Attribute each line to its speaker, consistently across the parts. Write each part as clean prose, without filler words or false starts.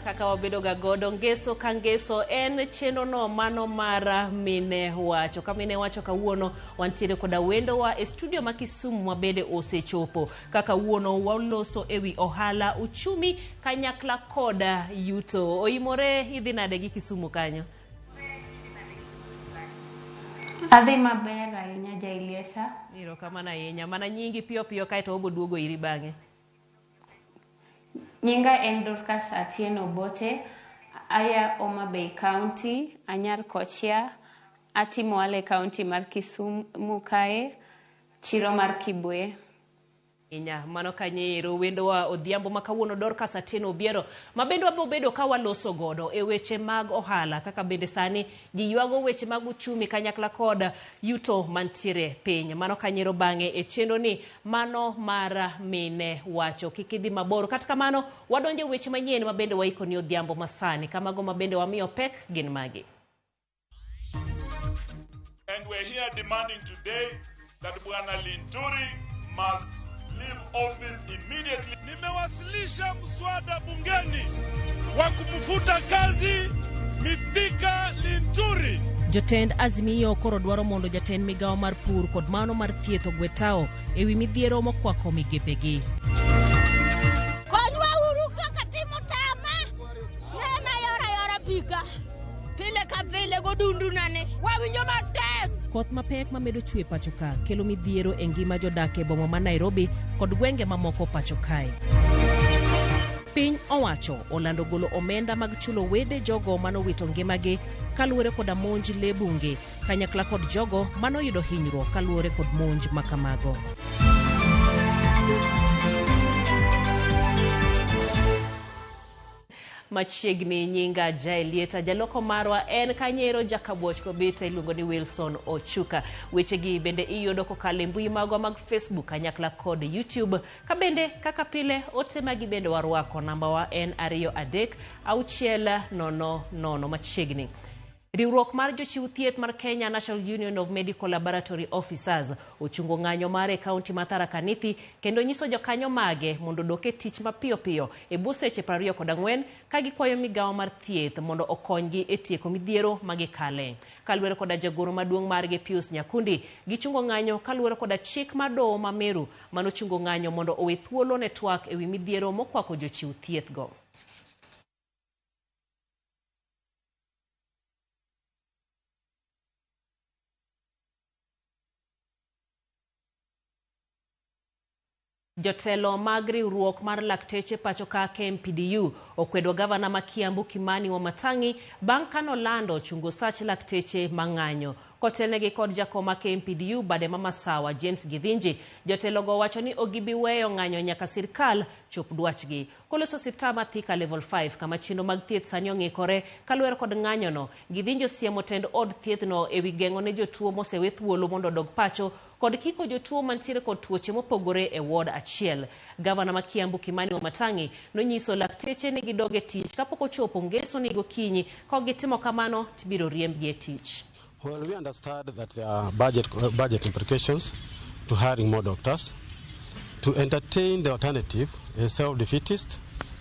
Speaker 1: Kaka wabedo ga godo ngeso ka ngeso en chenro no mano mar mine wacho. Ka mine wacho kawuono wantiere koda wendowa e studio ma Kisumu ma bende osechopo. Ka kawuono waloso ewi ohala, uchumi kanyakla koda yuto. Oimore idhi nade gi Kisumu kanyo?
Speaker 2: Adhi maber ahinya Jailiesha.
Speaker 1: Erokamano ahinya. Mana nyingi piyo piyo kaeto wabo duogo iri bang'e.
Speaker 2: Nyinga en Dorcas Atieno Obote, aya Homa Bay County, anyar Kochia, atimo ohala e county mar Kisumu kae, chiro mar Kibwe.
Speaker 1: Inya mano kanyo wendowa odhiambo ma kawuono Dorcas Atieno Obiero ma bende wabiro bedo ka waloso godo e weche mag ohala kaka bende sani ji ywago weche mag uchumi kanyakla kod yuto mantiere piny. Mano kanyero bang'e e chenro ni mano mar mine wacho kik idhi mabor. Kata kamano wadonjo e weche manyien ma bende waiko ni odhiambo masani kamago ma bende wamiyo pek gin magi.
Speaker 3: And we're here demanding today that Bwana Linturi must leave office immediately.
Speaker 4: Nimewasilisha mswada bungeni wa kumfuta kazi Mithika Linturi.
Speaker 1: Jotend Azimio koro dwaro mondo jatend migawo mar pur kod mano mar thieth ogwe tao ewi midhiero mokwako migepegi.
Speaker 5: Konywa uru kaka timo tama. Nena yora yora pika. Pile ka pile godundu nani. Wawinjo matek.
Speaker 1: Koth mapek mamedo chwe pacho ka kelo midhiero e ngima jodak e boma ma Nairobi kod gwenge mamoko pacho kae. Piny owacho olando golo omenda mag chulo wede jogo manowito ngimagi kaluwore koda monj lee bunge kanyakla kod jogo manoyudo hinyruok kaluwore kod monj makamago. Machiegni nyinga Jaelieta, jaloko marwa en Kanyero Jakabuoch Kobita iluongo ni Wilson Ochuka. Wechegi bende iyudo kokalo e mbui magwa mag Facebook kanyakla kod YouTube. Ka bende kaka pile ote magi bende warwako namba wa en 2 3 6 0 0 machiegni. Riwruok mar jochiw thieth mar Kenya National Union of Medical Laboratory Officers ochungo ng'anyo mare e kaunti ma Tharaka Nithi kendo nyiso jokanyo mage mondo odok e tich mapiyo piyo e bwo seche 24 ka gikwayo migawo mar thieth mondo okonygi e tieko midhiero ma gikale. Kaluwore koda jagoro maduong' margi Pius Nyakundi, gichungo ng'anyo kaluwore koda chik mar doho ma Meru manochungo ng'anyo mondo owe thuolo ne twak ewi midhiero mokwako jochiw thieth go. Jotelo mag riwruok mar lakteche pacho ka KMPDU okwedo gavana ma Kiambu Kimani Wamatangi bang' kanolando chungo sach lakteche mang'anyo. Kotelnegi kod jakom ma KMPDU bade ma Masawa James Githinji, jotelogo wacho ni ok gibi weyo ng'anyo nyaka sirkal chop dwachgi. Koloso osiptal ma Thika Level 5 kama chenro mag thieth sani ong'ikore kaluwore kod ng'anyono, Githinji osiemo tend od thiethno ewi geng'o ne jotuo mosewe thuolo mondo odog pacho kod kiko jotuo mantiere kod tuoche mopogore e ward achiel. Gavana ma Kiambu Kimani Wamatangi nonyiso lakteche ni gidog e tich kapok ochopo ngeso ni gokinyi ka ok gitimo kamano tibiro riembgi e tich.
Speaker 6: Well, we understand that there are budget implications to hiring more doctors. To entertain the alternative is self-defeatist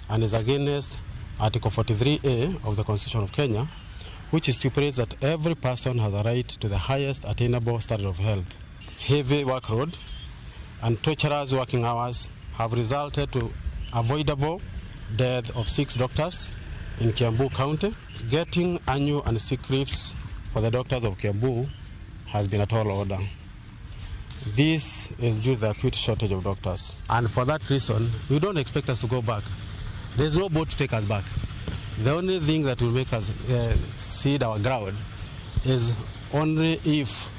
Speaker 6: and is against Article 43A of the Constitution of Kenya, which stipulates that every person has a right to the highest attainable standard of health. Heavy workload and torturous working hours have resulted to avoidable death of 6 doctors in Kiambu County. Getting annual and sick leaves for the doctors of Kiambu has been a tall order. This is due to the acute shortage of doctors. And for that reason, you don't expect us to go back. There's no boat to take us back. The only thing that will make us cede our ground is only if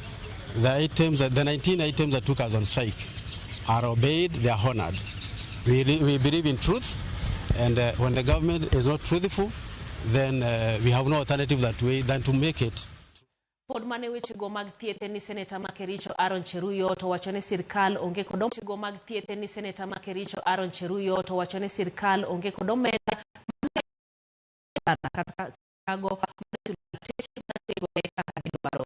Speaker 6: the 19 items that took us on strike are obeyed, they are honored. We believe in truth, and when the government is not truthful, then we have no alternative that way than to make it.
Speaker 1: Pod mane wechego mag thieth en ni Seneta ma Kericho Aaron Cheruiyot owacho ni sirkal onge kod wechego mag thieth en ni Seneta ma Kericho Aaron Cheruiyot owacho ni sirkal onge kod omenda kata kago lakteche kaka gidwaro.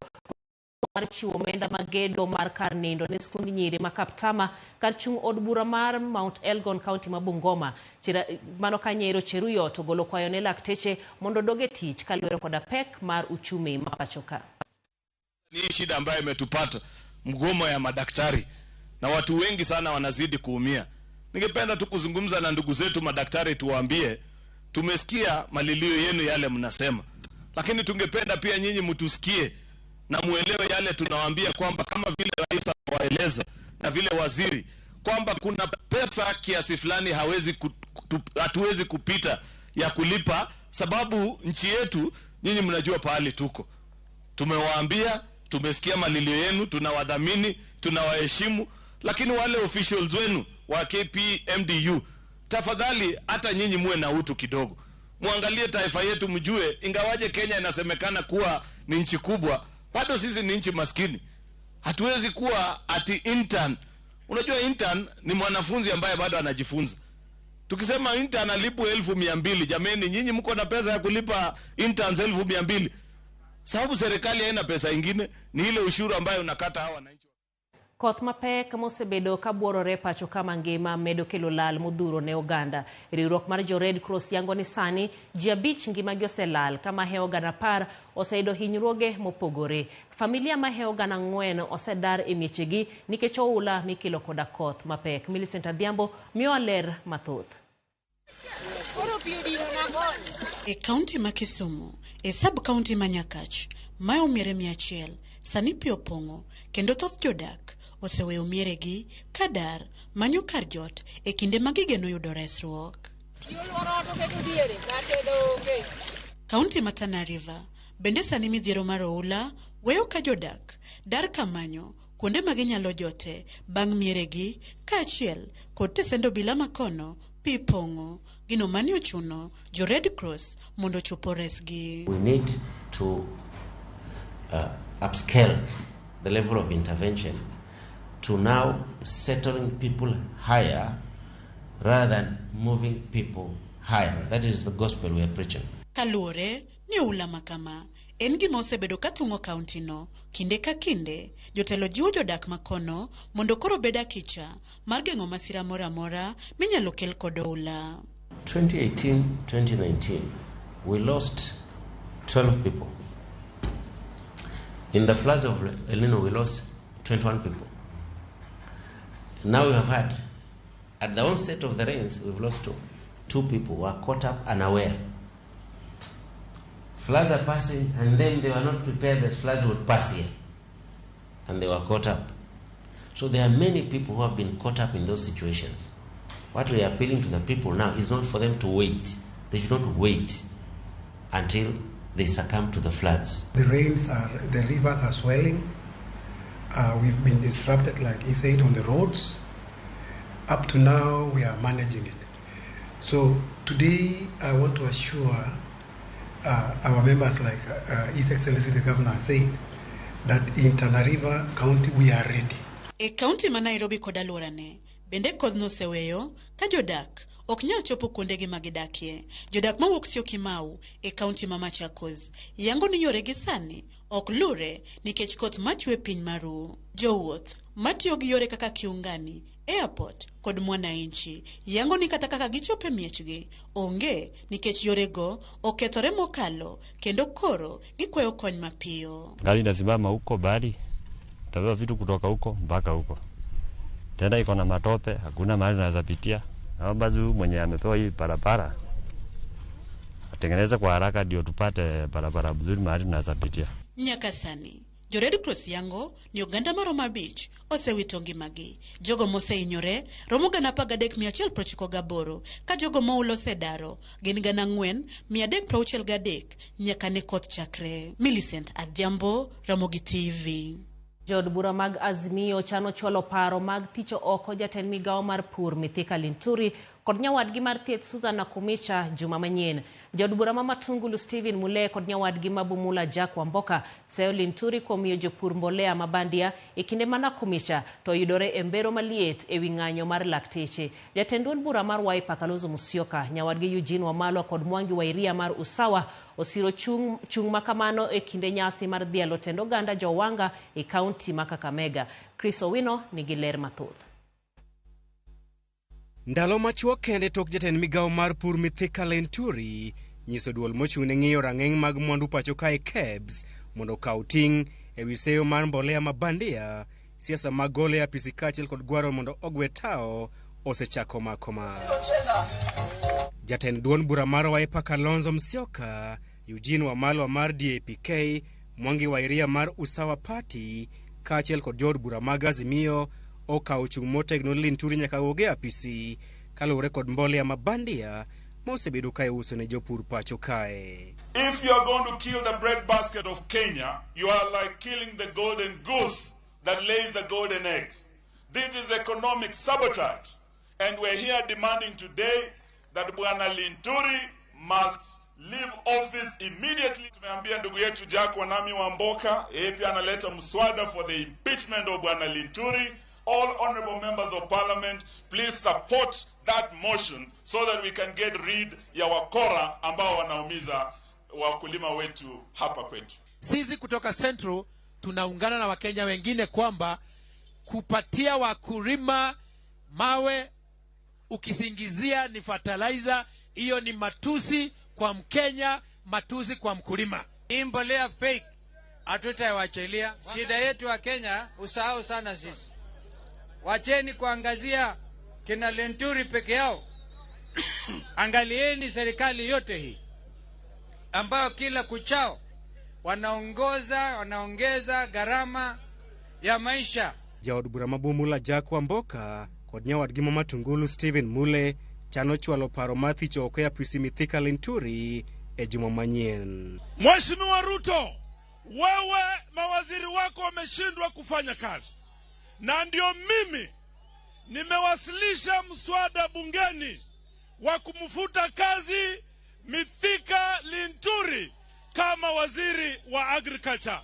Speaker 1: Mar mar chiwo omenda mag gedo mar kar nindo ne skund nyiri ma Kaptama kar chung' od bura mar Mount Elgon, kaunti ma Bungoma. Mano Kanyero Cheruiyot ogolo kwayo ne lakteche mondo odog e tich kaluwore koda pek mar uchumi ma pacho ka.
Speaker 4: Ni shida ambayo imetupata, mgomo ya madaktari, na watu wengi sana wanazidi kuumia. Ningependa tu kuzungumza na ndugu zetu madaktari, tuwaambie tumesikia malilio yenu yale mnasema, lakini tungependa pia nyinyi mtusikie na muelewe yale tunawaambia, kwamba kama vile rais awaeleza na vile waziri kwamba kuna pesa kiasi fulani hatuwezi kupita ya kulipa, sababu nchi yetu nyinyi mnajua pahali tuko. Tumewaambia, tumesikia malilio yenu, tunawadhamini, tunawaheshimu, lakini wale officials wenu wa KPMDU, tafadhali hata nyinyi muwe na utu kidogo, muangalie taifa yetu, mjue ingawaje Kenya inasemekana kuwa ni nchi kubwa, bado sisi ni nchi maskini. Hatuwezi kuwa ati intern. Unajua intern ni mwanafunzi ambaye bado anajifunza. Tukisema intern alipwe 200,000, jameni, nyinyi mko na pesa ya kulipa interns 200,000? Sababu serikali haina pesa ingine, ni ile ushuru ambayo unakata hawa wananchi.
Speaker 1: Koth mapek mosebedo kabuorore pacho ka mangima medo kelo lal modhuro ne oganda. Riwruok mar jo Red Cross yango ni sani ji 5 ngimagi oselal ka mahewo 10,000 oseyudo hinyruoge mopogore. Familia mahewo 4,000 osedar e miechegi nikech oula mikelo koda koth mapek. Millicent Adhiambo miyowa ler mathoth.
Speaker 7: E kaunti ma Kisumu, e sub kaunti ma Nyakach, mayo miere 100, sani pi opong'o kendo thoth jodak oseweyo mieregi kadar manyo kar jot e kinde ma gigeno yudo resruok. Kaunti ma Tana River bende sani midhiero mar oula weyo ka jodak dar kamanyo kuonde ma ginyalo jote bang' mieregi kaachiel kod tesend obila makono pi pong'o, gino mane ochuno jo Red Cross mondo ochop oresgi.
Speaker 8: We need to upscale the level of intervention to now settling people higher rather than moving people higher. That is the gospel we are preaching.
Speaker 7: Kaluwore ni oula makama en gima osebedo kathung'o kaunti no kinde ka kinde, jotelo jiwo jodak makono mondo koro bed akicha mar geng'o masira moro amora minyalo kel kod oula.
Speaker 8: 2018-2019, we lost 12 people. In the floods of El Nino, we lost 21 people. Now we have had, at the onset of the rains, we've lost two. 2 people were caught up unaware. Floods are passing, and then they were not prepared that floods would pass here. And they were caught up. So there are many people who have been caught up in those situations. What we are appealing to the people now is not for them to wait. They should not wait until they succumb to the floods.
Speaker 9: The rains are, the rivers are swelling. We've been disrupted, like he said, on the roads. Up to now, we are managing it. So today, I want to assure our members, like His Excellency the Governor said, that in Tana River County, we are ready.
Speaker 7: E kaunti ma Nairobi kod alworane, bende kodhno oseweyo ka jodak ok nyal chopo kuondegi ma gidakie. Jodak mawuok Syokimau e kaunti ma Machakos yango ni yoregi sani ok lure nikech koth machwe piny maru. Jowuoth matiyo gi yore kaka Kiungani, Airport kod Mwananchi yango ni kata kaka gichopo e miechgi onge nikech yorego okethore mokalo kendo koro gikwayo kony mapiyo.
Speaker 10: Gari inasimama huko bali utabeba vitu kutoka huko mpaka huko, tena iko na matope, hakuna mahali unaweza pitia. Naomba tu mwenye amepewa hii barabara atengeneze kwa haraka ndio tupate barabara mzuri mahali tunaweza pitia.
Speaker 7: Nyaka sani jo Red Cross yango ni oganda maromo 5 osewito ngimagi. Jogo mosehinyore romo 13,198 ka jogo moulo osedaro gin 4,363 nyaka ne koth chakre. Millicent Adhiambo, Ramogi TV.
Speaker 1: Jood bura mag Azimio chano chwalo paro mag thicho oko jatend migawo mar pur Mithika Linturi kod nyawadgi mar thieth Susan Nakhumicha juma manyien. Jaod bura ma Matungulu Stephen Mule kod nyawadgi ma Bumula Jack Wamboka seyo Linturi kuom miyo jopur mbolea ma bandia e kinde ma Nakhumicha to oyudore e mbero maliet ewi ng'anyo mar lakteche. Jatend duond bura mar Wiper Kalonzo Musyoka, nyawadgi Eugene Wamalwa kod Mwangi Wa Iria mar Usawa osiro chung', chung' makamano e kinde nyasi mar dhialo tend oganda Jowanga e kaunti ma Kakamega. Chris Owino nigi ler mathoth.
Speaker 11: Ndalo machuok kende tok jatend migawo mar pur Mithika Linturi nyiso duol mochung' ne ng'iyo rang'eng' mag mwandu pacho kae KEBS mondo okaw ting' ewi seyo mar mbolea ma bandia, siasa mag gole e apisi kaachiel kod gwaro mondo ogwe tao osechako mako mach. Jatend duond bura mar Wiper Kalonzo Musyoka, Eugene Wamalwa mar DAP-K, Mwangi Wa Iria mar Usawa Party kaachiel kod jood bura mag Azimio okawo chung' motegno ni Linturi nyaka wuog e apisi kaluwore kod mbolea ma bandia ma osebedo ka iuso ne jopur pacho kae.
Speaker 3: If you are going to kill the breadbasket of Kenya, you are like killing the golden goose that lays the golden eggs. This is economic sabotage. And we're here demanding today that Bwana Linturi must leave office immediately. Tumeambia ndugu yetu Jack Wanami Wamboka, yeye pia analeta mswada for the impeachment of Bwana Linturi. All honorable members of parliament, please support that motion so that we can get rid ya wakora ambao wanaumiza wakulima wetu hapa kwetu.
Speaker 12: Sisi kutoka Central tunaungana na Wakenya wengine kwamba kupatia wakulima mawe ukisingizia ni fertilizer, hiyo ni matusi kwa Mkenya, matusi kwa mkulima.
Speaker 13: Hii mbolea fake hatutaiwachilia. Shida yetu wa Kenya usahau sana sisi. Wacheni kuangazia kina Linturi peke yao. Angalieni serikali yote hii ambayo kila kuchao wanaongoza wanaongeza gharama ya maisha.
Speaker 11: Jaod bura ma Bumula Jack Wamboka kod nyawadgi ma Matungulu Stephen Mule chano chwalo paro mar thicho oko e apisi Mithika Linturi e juma manyien.
Speaker 3: Mheshimiwa Ruto, wewe mawaziri wako wameshindwa kufanya kazi, na ndio mimi nimewasilisha mswada bungeni wa kumfuta kazi Mithika Linturi kama waziri wa agriculture.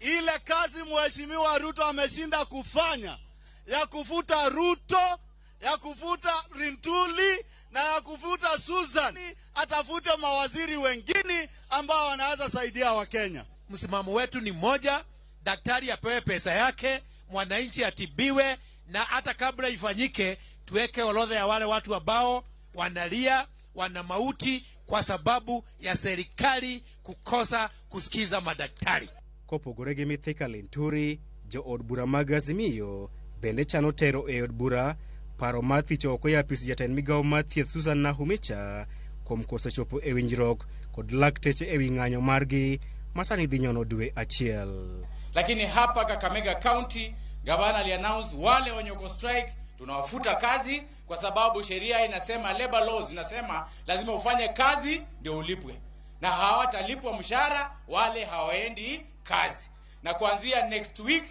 Speaker 14: Ile kazi Mheshimiwa Ruto ameshinda kufanya ya kufuta Ruto, ya kufuta Linturi na ya kufuta Susan, atafute mawaziri wengine ambao wanaweza saidia Wakenya.
Speaker 12: Msimamo wetu ni moja, daktari apewe pesa yake, mwananchi atibiwe, na hata kabla ifanyike tuweke orodha ya wale watu ambao wanalia, wana mauti kwa sababu ya serikali kukosa kusikiza madaktari.
Speaker 11: Kopogore gi Mithika Linturi, jood bura mag Azimio bende chano tero e od bura paro mar thicho oko e apis jatend migawo mar thieth Susan Nakhumicha kuom koso chopo e winjruok kod lakteche ewi ng'anyo margi ma sani dhi nyono dwe achiel.
Speaker 15: Lakini hapa Kakamega County gavana aliannounce wale wenye uko strike tunawafuta kazi, kwa sababu sheria inasema, labor laws inasema lazima ufanye kazi ndio ulipwe, na hawatalipwa mshahara wale hawaendi kazi. Na kuanzia next week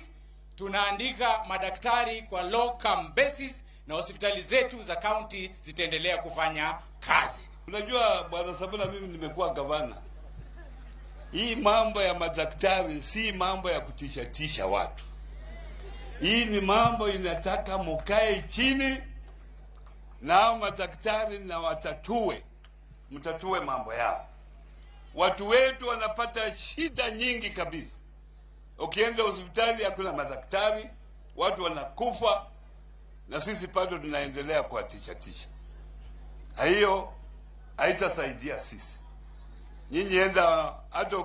Speaker 15: tunaandika madaktari kwa locum basis, na hospitali zetu za county zitaendelea kufanya kazi.
Speaker 16: Unajua bwana Sabina, mimi nimekuwa gavana. Hii mambo ya madaktari si mambo ya kutishatisha watu. Hii ni mambo inataka mukae chini na hao madaktari na watatue, mtatue mambo yao. Watu wetu wanapata shida nyingi kabisa. Ukienda hospitali hakuna madaktari, watu wanakufa, na sisi bado tunaendelea kuwatishatisha. Hiyo haitasaidia sisi. Nyinyi enda hata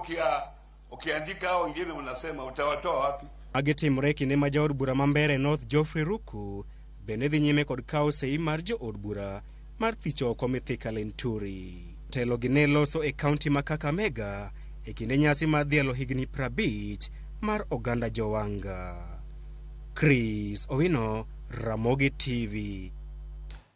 Speaker 16: ukiandika hao wengine unasema utawatoa wapi?
Speaker 11: Magi timore kinde ma jaod bura ma Mbeere North Geoffrey Ruku bende dhi nyime kod kawo sei mar jood bura mar thicho oko Mithika Linturi. Telo gi ne loso e kaunti ma Kakamega e kinde nyasi mar dhialo higni 50 mar oganda Jowanga. Chris Owino, Ramogi TV.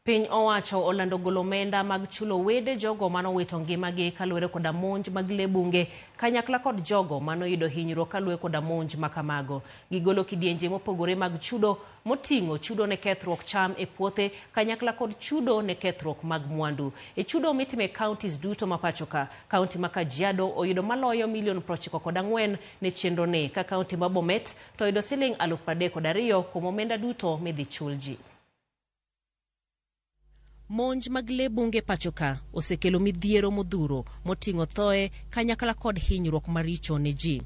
Speaker 1: Piny owacho olando golo omenda mag chulo wede jogo manowito ngimagi kaluwore koda monj mag lee bunge kanyakla kod jogo manoyudo hinyruok kaluwore koda monj makamago. Gigolo kidienje mopogore mag chudo moting'o chudo ne kethruok cham e puothe kanyakla kod chudo ne kethruok mag mwandu. E chudo mitimo e counties duto ma pacho ka, kaunti ma Kajiado oyudo maloyo milion 94 ne chenro ni, ka kaunti ma Bomet to oyudo siling 32,000 kuom omenda duto midhi chul ji. Monj mag lee bunge pacho ka osekelo midhiero modhuro moting'o thoe kanyakla kod hinyruok maricho ne ji.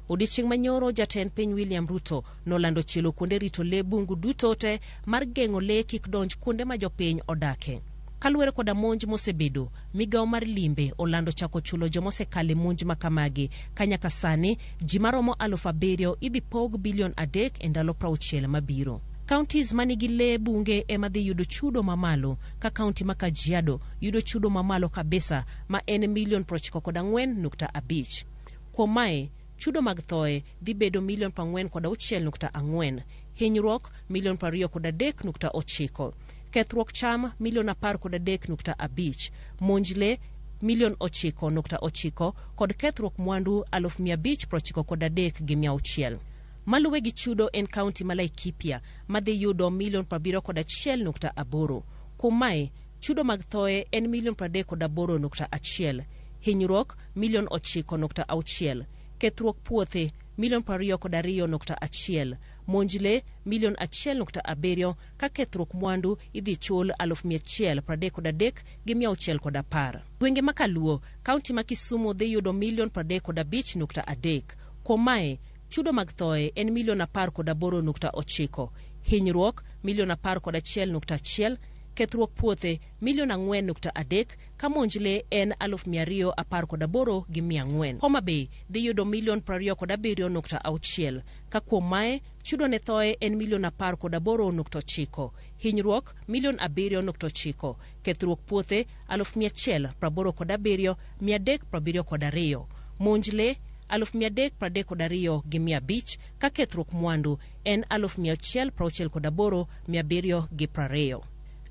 Speaker 1: Odiechieng' manyoro jatend piny William Ruto nolando chielo kuonde rito lee bungu duto te mar geng'o lee kik donj kuonde ma jopiny odake. Kaluwore koda monj mosebedo, migawo mar limbe olando chako chulo jomosekale monj makamagi ka nyaka sani ji maromo 7,000 idhi pog bilion 3 e ndalo 60 mabiro. Counties manigi lee bunge ema dhi yudo chudo mamalo, ka kaunti ma Kajiado yudo chudo mamalo kabisa ma en milion 94.5. Kuom mae, chudo mag thoe dhi bedo milion 46.4, hinyruok milion 23.9, kethruok cham milion 13.5, monj lee milion 9.9 kod kethruok mwandu 593,600. Maluwe gi chudo en kaunti ma Laikipia madhi yudo milion 71.8. Kuom mae, chudo mag thoe en milion 38.1, hinyruok milion 9.6, kethruok puothe milion 22.1, monj lee milion 1.7 ka kethruok mwandu idhi chul 133,610. Gwenge ma Kaluo, kaunti ma Kisumu dhi yudo milion 35.3. Kuom mae, chudo mag thoe en milion 18.9, hinyruok milion 11.1, kethruok puothe milion 4.3 ka monj lee en 218,400. Homa Bay dhi yudo milion 27.6 ka kuom mae chudo ne thoe en milion 18.9, hinyruok milion 7.9, kethruok puothe 187,372, monj lee 332,500 ka kethruok mwandu en 168,720.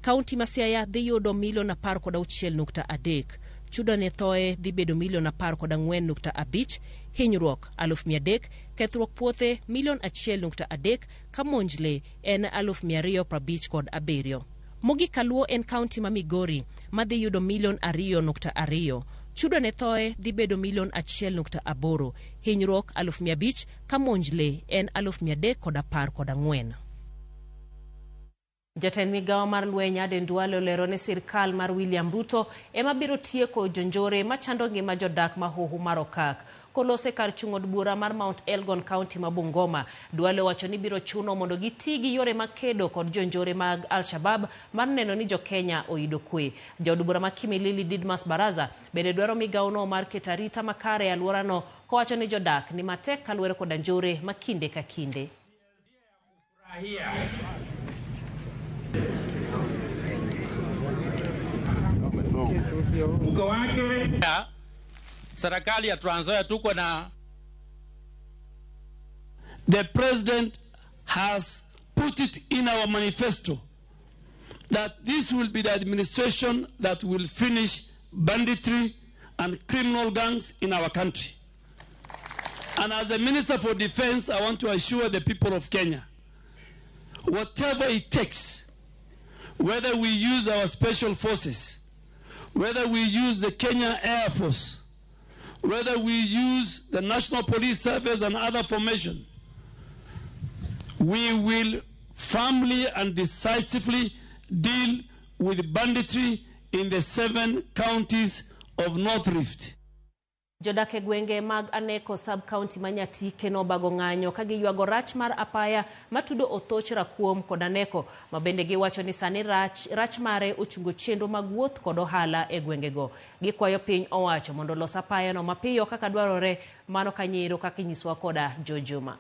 Speaker 1: Kaunti ma Siaya dhi yudo milion 16.3, chudo ne thoe dhi bedo milion 14.5, hinyruok 300,000, kethruok puothe milion 1.3 ka monj lee en 257,000. Mogik Kaluo en kaunti ma Migori ma dhi yudo milion 2.2. Chudo ne thoe dhi bedo milion 1.8, hinyruok 500,000 ka monj lee en 314,000. Jatend migawo mar lweny Aden Duale olero ni sirkal mar William Ruto ema biro tieko jonjore machando ngima jodak ma Hoho mar Okak. Kolose kar chung' od bura mar Mount Elgon County ma Bungoma, Duale owacho ni biro chuno mondo giti gi yore mag kedo kod jonjore mag Al-Shabaab mar neno ni jo-Kenya oyudo kwe. Jaod bura ma Kimilili Didmas Baraza bende dwaro migawono mar keto arita makare e alworano kowacho ni jodak ni matek kaluwore koda njore ma kinde ka kinde.
Speaker 17: Serikali ya Trans Nzoia tuko na
Speaker 18: The president has put it in our manifesto that this will be the administration that will finish banditry and criminal gangs in our country. And as a Minister for Defense, I want to assure the people of Kenya, whatever it takes, whether we use our special forces, whether we use the Kenya Air Force, whether we use the National Police Service and other formation, we will firmly and decisively deal with banditry in the 7 counties of North Rift.
Speaker 1: Jodak e gwenge mag Aneko sub-county ma Nyatike nobago ng'anyo ka giywago rach mar apaya matudo Othoch Rakuom kod Aneko, ma bende giwacho ni sani rach mare ochungo chenro mag wuoth kod ohala e gwengego. Gikwayo piny owacho mondo olos apayano mapiyo kaka dwarore, mano kanyero kaka inyiswa koda Jojuma.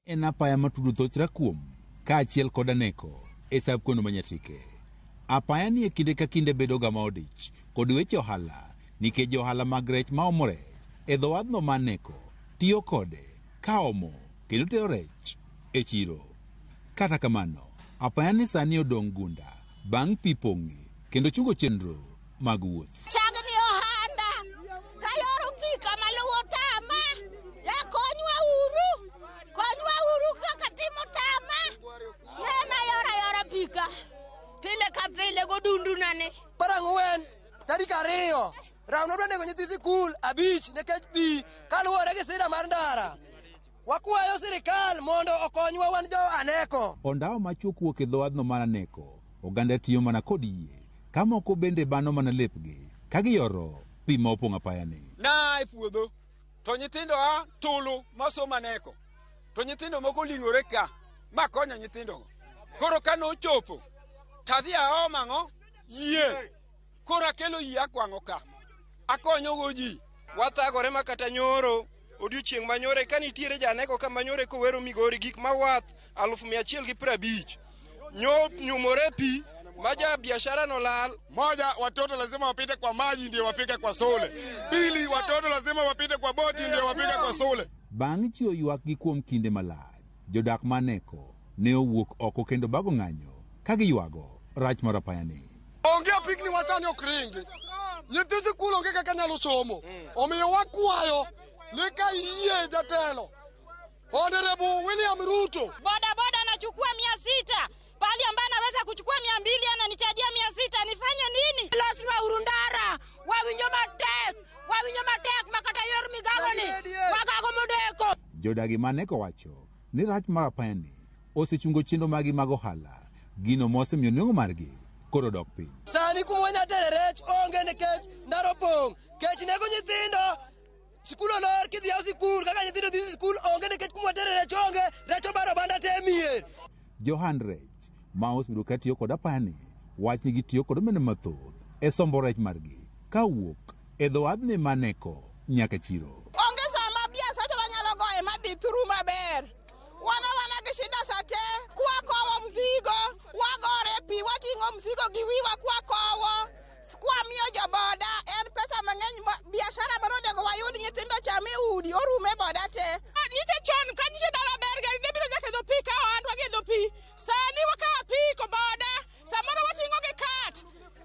Speaker 19: En apaya matudo Othoch Rakuom kaachiel kod Aneko e sub-county ma Nyatike. Apaya ni e kinde ka kinde bedo ga ma odich kod weche ohala nikech johala mag rech ma omo rech e dho wadhno ma Aneko tiyo kode ka omo kendo tero rech e chiro. Kata kamano, apaya ni sani odong' gunda bang' pi pong'e kendo chungo chenro mag wuoth.
Speaker 5: Chagni ohanda tayoro pi kama luwo tama e konywa uru konywa uru kaka timo tama nena yora yora pi ka pile ka pile godunduna ni
Speaker 20: Par ang'wen tarik 2 Rauna dwa nego nyithi sikul 5 nikech pi kaluwore gi sida mar ndara. Wakwayo sirikal mondo okonywa wan jo Aneko.
Speaker 19: Ondawo machuok wuok e dho wadhno mar Aneko, oganda tiyo mana kod yie, ka moko bende bano mana lepgi ka giyoro pi ma opong'o apayani.
Speaker 21: Naa e puodho to nyithindo a tulu masomo Aneko to nyithindo moko oling'ore ka ma konyo nyithindogo. Koro ka nochopo tadhi aoma ang'o yie. Koro akelo yie akwang'o ka akonyogo ji.
Speaker 22: Wathagore ma kata nyoro odiochieng' manyore ka nitiere janeko ka manyore kowero Migori gik ma wath 150,000 nyo nyumore pi ma ja biashara nolal.
Speaker 23: Moja, watoto lazima wapite kwa maji ndio wafike kwa sole. Pili, watoto lazima wapite kwa boti ndio wafike kwa sole.
Speaker 19: Bang' chiwo ywakgi kuom kinde malach, jodak ma Aneko ne owuok oko kendo bago ng'anyo ka giywago rach mar apayani.
Speaker 23: Onge apikni wachani ok ringi. Nyithi sikul onge kaka nyalo somo. Omiyo wakwayo ni ka iyie jatelo Honorable William Ruto.
Speaker 5: Boda boda anachukua 600 pali ambaye anaweza kuchukua 200 ananichajia 600, nifanye nini? Loswa urundara wawinjo matek wawinjo matek makata yor migago ni wagago modeko.
Speaker 19: Jodagi ma Aneko wacho ni rach mar apayani osechungo chenro maggi mag ohala, gino mosemiyo nengo margi koro dok piny.
Speaker 20: Sani kuma wanya tere rech onge nikech ndara opong'. Kech nego nyithindo, sikul olor kidhi yaw sikul kaka nyithindo dhi sikul onge nikech kuma watere rech onge, rech obaro banda te e mier.
Speaker 19: Johan rech ma osebedo ka tiyo kod apayani wach ni gitiyo kod omenda mathoth e sombo rech margi kawuok e dho wadhni ma Aneko nyaka chiro.
Speaker 5: Onge sama biasara to wanyalo goye madhi through maber. Wana wana gi shida sate kwakowo mzigo wagore pi wating'o mzigo gi wiwa kwakowo kwamiyo joboda en pesa mang'eny biashara mano onego wayud nyithindo cham e udi orume boda te. Nyiche chon ka nyiche dala ber gari ne biro nyaka e dho pi ka ohandwa gi e dho pi. Sani wakawo apiko boda samoro wating'o gi kat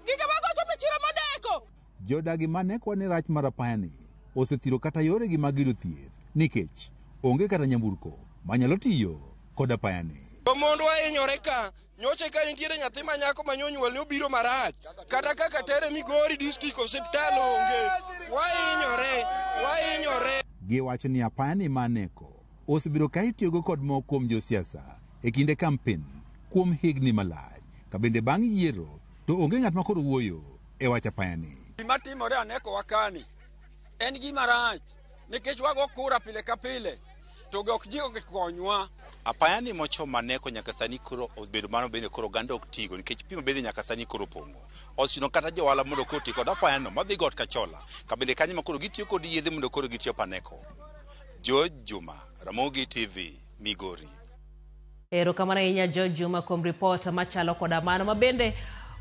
Speaker 5: gige wagocho pi chiro modeko.
Speaker 19: Jodagi ma Aneko ni rach mar apayani osethiro kata yoregi mag yudo thieth nikech onge kata nyamburko manyalo tiyo kod apayani.
Speaker 22: To mondwa hinyore ka nyocha ka nitiere nyathi ma nyako ma nyonyuol ne obiro marach kata kaka tere Migori district osiptal onge. Wahinyore, wahinyore.
Speaker 19: Giwacho ni apayani ma Aneko osebedo ka itiyogo kod moko kuom josiasa e kinde kampen kuom higni malach ka bende bang' yiero to onge ng'at ma koro wuoyo e wach apayani.
Speaker 21: Gima timore Aneko wakani en gima rach nikech wago kura pile ka pile to ok ji ok konywa.
Speaker 19: Apayani mochomo Aneko nyaka sani koro obedo mano bende koro oganda ok tigo nikech pi mabende nyaka sani koro opong'o. Ochuno kata johala mondo koro ti kod apayano madhi got Kachola ka bende kanyo ma koro gitiyo kod yedhe mondo koro gichop Aneko. George Juma, Ramogi TV, Migori.
Speaker 1: Erokamano ahinya George Juma kuom ripot machalo koda mano mabende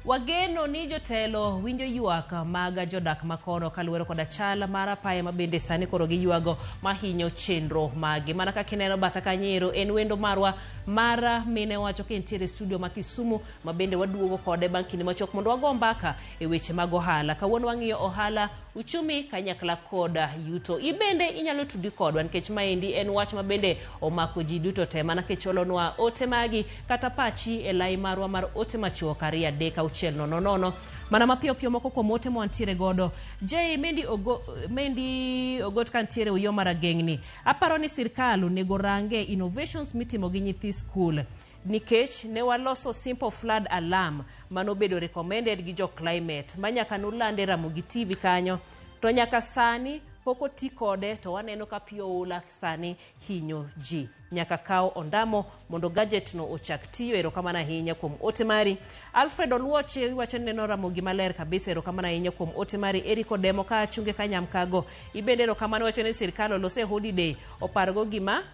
Speaker 1: wageno ni jotelo winjo ywak mag jodak makono kaluwore koda chal mar apaya mabende sani koro giywago mahinyo chenro magi. Mana kaka ineno batha kanyero en wendo marwa mar mine wacho ka entiere studio ma Kisumu mabende waduogo kode bang' kinde machuok mondo wago mbaka e weche mag ohala. Kawuono wang'iyo ohala, uchumi kanyakla koda yuto. Ibende inyalo tudi kodwa nikech maendi en wach mabende omako ji duto te mana kicholonwa ote magi kata pachi e lai marwa mar ote machuok 2 3 6 0 0. Mana mapiyo piyo moko kuom ote mwantiere godo. J Mendi Ogot kantiere Uyoma Marageng'ni. Aparo ni sirkal onego range innovations mitimo gi nyithi skul nikech ne waloso simple flood alarm manobedo recommended gi jo climate ma nyaka nulande Ramogi TV kanyo to nyaka sani pok oti kode to waneno ka pi oula sani hinyo ji. Nyaka kaw ondamo mondo gadget no ochak tiyo. Erokamano ahinya kuom ote mari. Alfred Oluoche iwacho ni neno Ramogi maler kabisa. Erokamano ahinya kuom ote mari. Eric Odemo ka achunge ka Nyamkago ibende erokamano wacho ni sirkal olose holiday opargo gima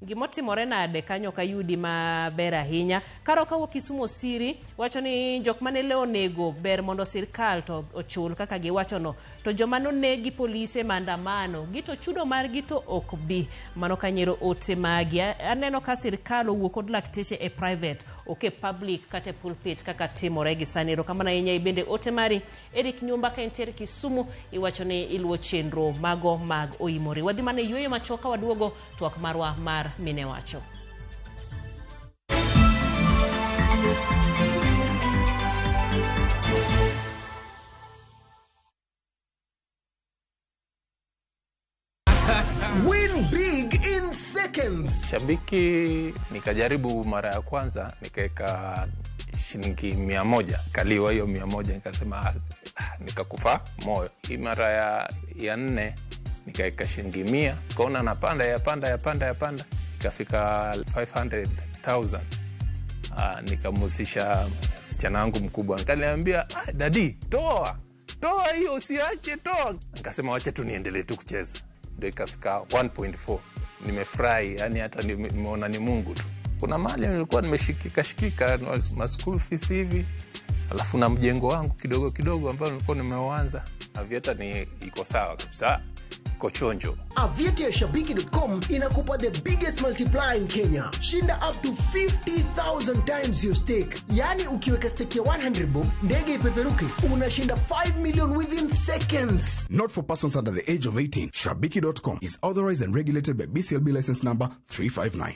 Speaker 1: gimotimore nade kanyo ok ayudi maber ahinya. Karo kawuok Kisumu Osiri wacho ni jok mane le onego ber mondo sirkal to ochul kaka giwachono, to joma noneg gi polise maandamano gi to chudo margi to ok bi. Mano kanyero ote magi. Aneno ka sirkal owuok kod lakteche e private ok e public kata e pulpit kaka timore gi sani. Erokamano ahinya bende ote mari Eric Nyumba ka entiere Kisumu iwacho ni iluwo chenro mago mag Oimore. Wadhi mana e yueyo machuok ka waduogo twak marwa mar mine wacho.
Speaker 2: Win big in seconds.
Speaker 4: Shabiki nikajaribu mara ya kwanza nikaweka shilingi 100, kaliwa hiyo 100, nikasema nikakufa moyo. Hii mara ya nne nikaweka shilingi 100, kaona napanda yapanda yapanda yapanda, ikafika 500,000. Nikamhusisha msichana wangu mkubwa, nikaniambia dadi, toa hiyo, usiache, toa. Nikasema wacha tu niendelee tu kucheza, ndio ikafika 1.4. Nimefurahi, yani hata nimeona ni Mungu tu. Kuna mali nilikuwa nimeshikika shikika ma school fees hivi, alafu na mjengo wangu kidogo kidogo ambao nilikuwa nimeuanza. Aviator ni iko sawa kabisa, iko chonjo.
Speaker 2: Aviator ya Shabiki.com inakupa the biggest multiplier in Kenya. Shinda up to 50,000 times your stake. Yani ukiweka stake ya 100 bob, ndege ipeperuke, unashinda 5 million within seconds.
Speaker 6: Not for persons under the age of 18. Shabiki.com is authorized and regulated by BCLB license number 359.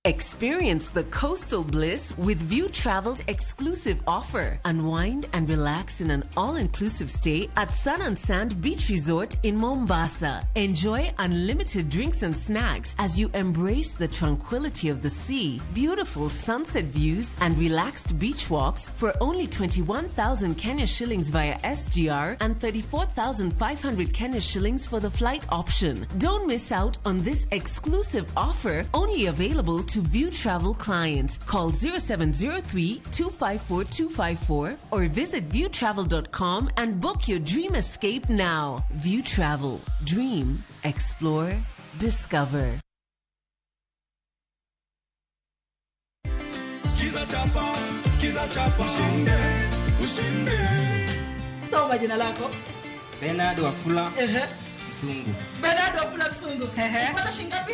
Speaker 24: Experience the coastal bliss with View Travel's exclusive offer. Unwind and relax in an all-inclusive stay at Sun and Sand Beach Resort in Mombasa. Enjoy unlimited drinks and snacks as you embrace the tranquility of the sea, beautiful sunset views, and relaxed beach walks for only 21,000 Kenya shillings via SGR and 34,500 Kenya shillings for the flight option. Don't miss out on this exclusive offer, only available to View Travel clients. Call 0703 254 254 or visit viewtravel.com and book your dream escape now. View Travel. Dream, explore, discover.
Speaker 25: Skiza chapa, skiza chapa, ushinde, ushinde.
Speaker 26: Soma jina lako.
Speaker 27: Bernard Wafula Msungu.
Speaker 26: Bernard Wafula Msungu. Unapata shilingi ngapi?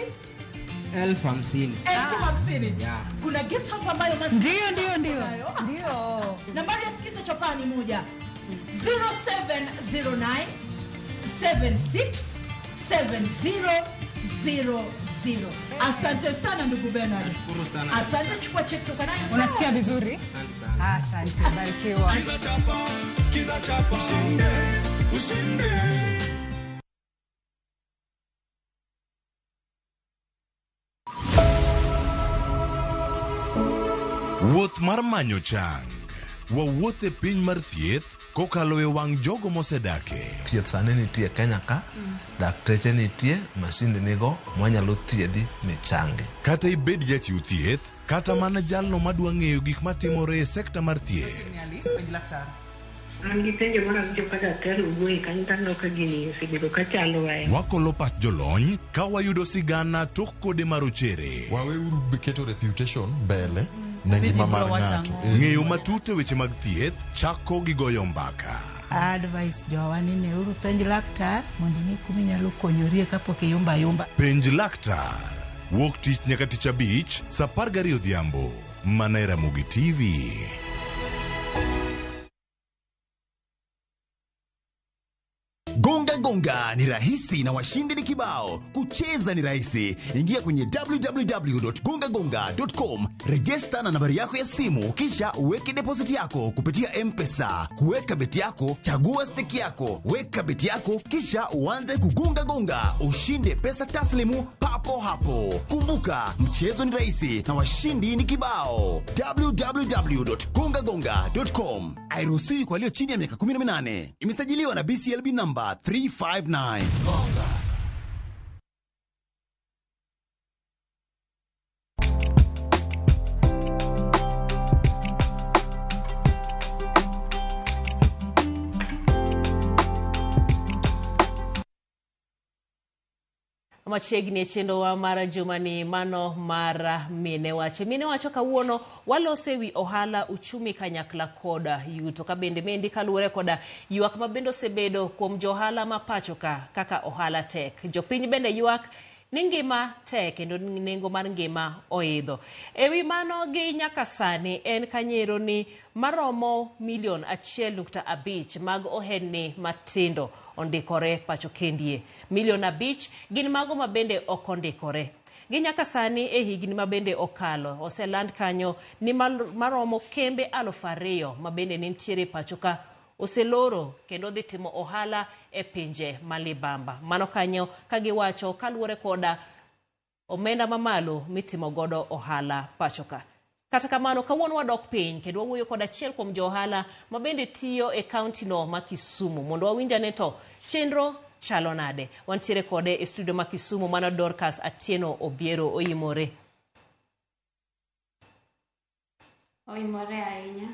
Speaker 27: 50,000.
Speaker 26: 50,000.
Speaker 27: Yeah.
Speaker 26: Kuna gift hapa ambayo
Speaker 28: Ndio.
Speaker 26: Ndio. Nambari ya Sikiza Chapaa ni 1. 0709 76 7000. Asante sana ndugu Bernard.
Speaker 27: Nashukuru sana.
Speaker 26: Asante, chukua check toka nayo.
Speaker 28: Unasikia vizuri?
Speaker 27: Asante sana.
Speaker 28: Asante, barikiwa.
Speaker 25: Sikiza chapa, sikiza chapa, ushinde, ushinde.
Speaker 29: Wuoth mar manyo chang. Wawuoth e piny mar thieth kokalo e wang' jogo mosedake.
Speaker 30: Thieth sani nitie Kenya ka, dakteche nitie, masinde nigo, mwanyalo thiedhi michangi.
Speaker 29: Kata ibed jachiw thieth, kata mana jalno madwa ng'eyo gik matimore e sekta mar thieth.
Speaker 31: An gi penjo mar awinjo ka daktari owuoye kanyo to aneno ka gini osebedo ka chando ahinya.
Speaker 29: Wakolo pach jolony ka wayudo sigana tok kode marochere.
Speaker 32: Waweuru keto reputation mbele ne ngima mar ng'ato.
Speaker 29: Ng'eyo matut e weche mag thieth chako gi goyo mbaka.
Speaker 33: Advice jowa ni neuru penj laktar mondo ing'e kuma inyalo konyorie kapok iyumba yumba.
Speaker 29: Penj laktar. Wuok tich nyaka tich abich, saa 12 odhiambo. Mana e Ramogi TV.
Speaker 34: Gonga Gonga ni rahisi na washindi ni kibao. Kucheza ni rahisi. Ingia kwenye www.gongagonga.com, rejesta na nambari yako ya simu, kisha uweke deposit yako kupitia M-Pesa. Kuweka beti yako, chagua stake yako, weka beti yako, kisha uanze kugonga gonga, ushinde pesa taslimu papo hapo. Kumbuka, mchezo ni rahisi na washindi ni kibao. www.gongagonga.com. Hairuhusiwi kwa walio chini ya miaka 18. Imesajiliwa na BCLB namba 359.
Speaker 1: Machiegni e chenrowa mar jumani mano mar mine wacho. Mine wacho kawuono walose wi ohala, uchumi kanyakla koda yuto. Ka bende mendi kaluwore koda ywak ma bende osebedo kuom jo ohala ma pacho ka kaka ohala tek. Jopiny bende ywak ni ngima tek kendo nengo mar ngima oidho. Ewi mano gi nyaka sani en kanyero ni maromo milion 1.5 mag ohelni matindo ondikore pacho kendie. Milion 5 gin mago mabende ok ondikore. Gi nyaka sani e higni mabende okalo oseland kanyo ni maromo kembe 2000 mabende nitiere pacho ka oseloro kendo dhi timo ohala e pinje malibamba. Mano kanyo kagiwacho kaluwore koda omenda mamalo mitimo godo ohala pacho ka. Kata kamano kawuono wadok piny kendo wawuoyo kod achiel kuom jo ohala mabende tiyo e kaunti no ma Kisumu mondo wawinj ane to chenro chalo nade. Wantiere kode e studio ma Kisumu mano Dorcas Atieno Obiero. Oimore.
Speaker 3: Oimore ahinya.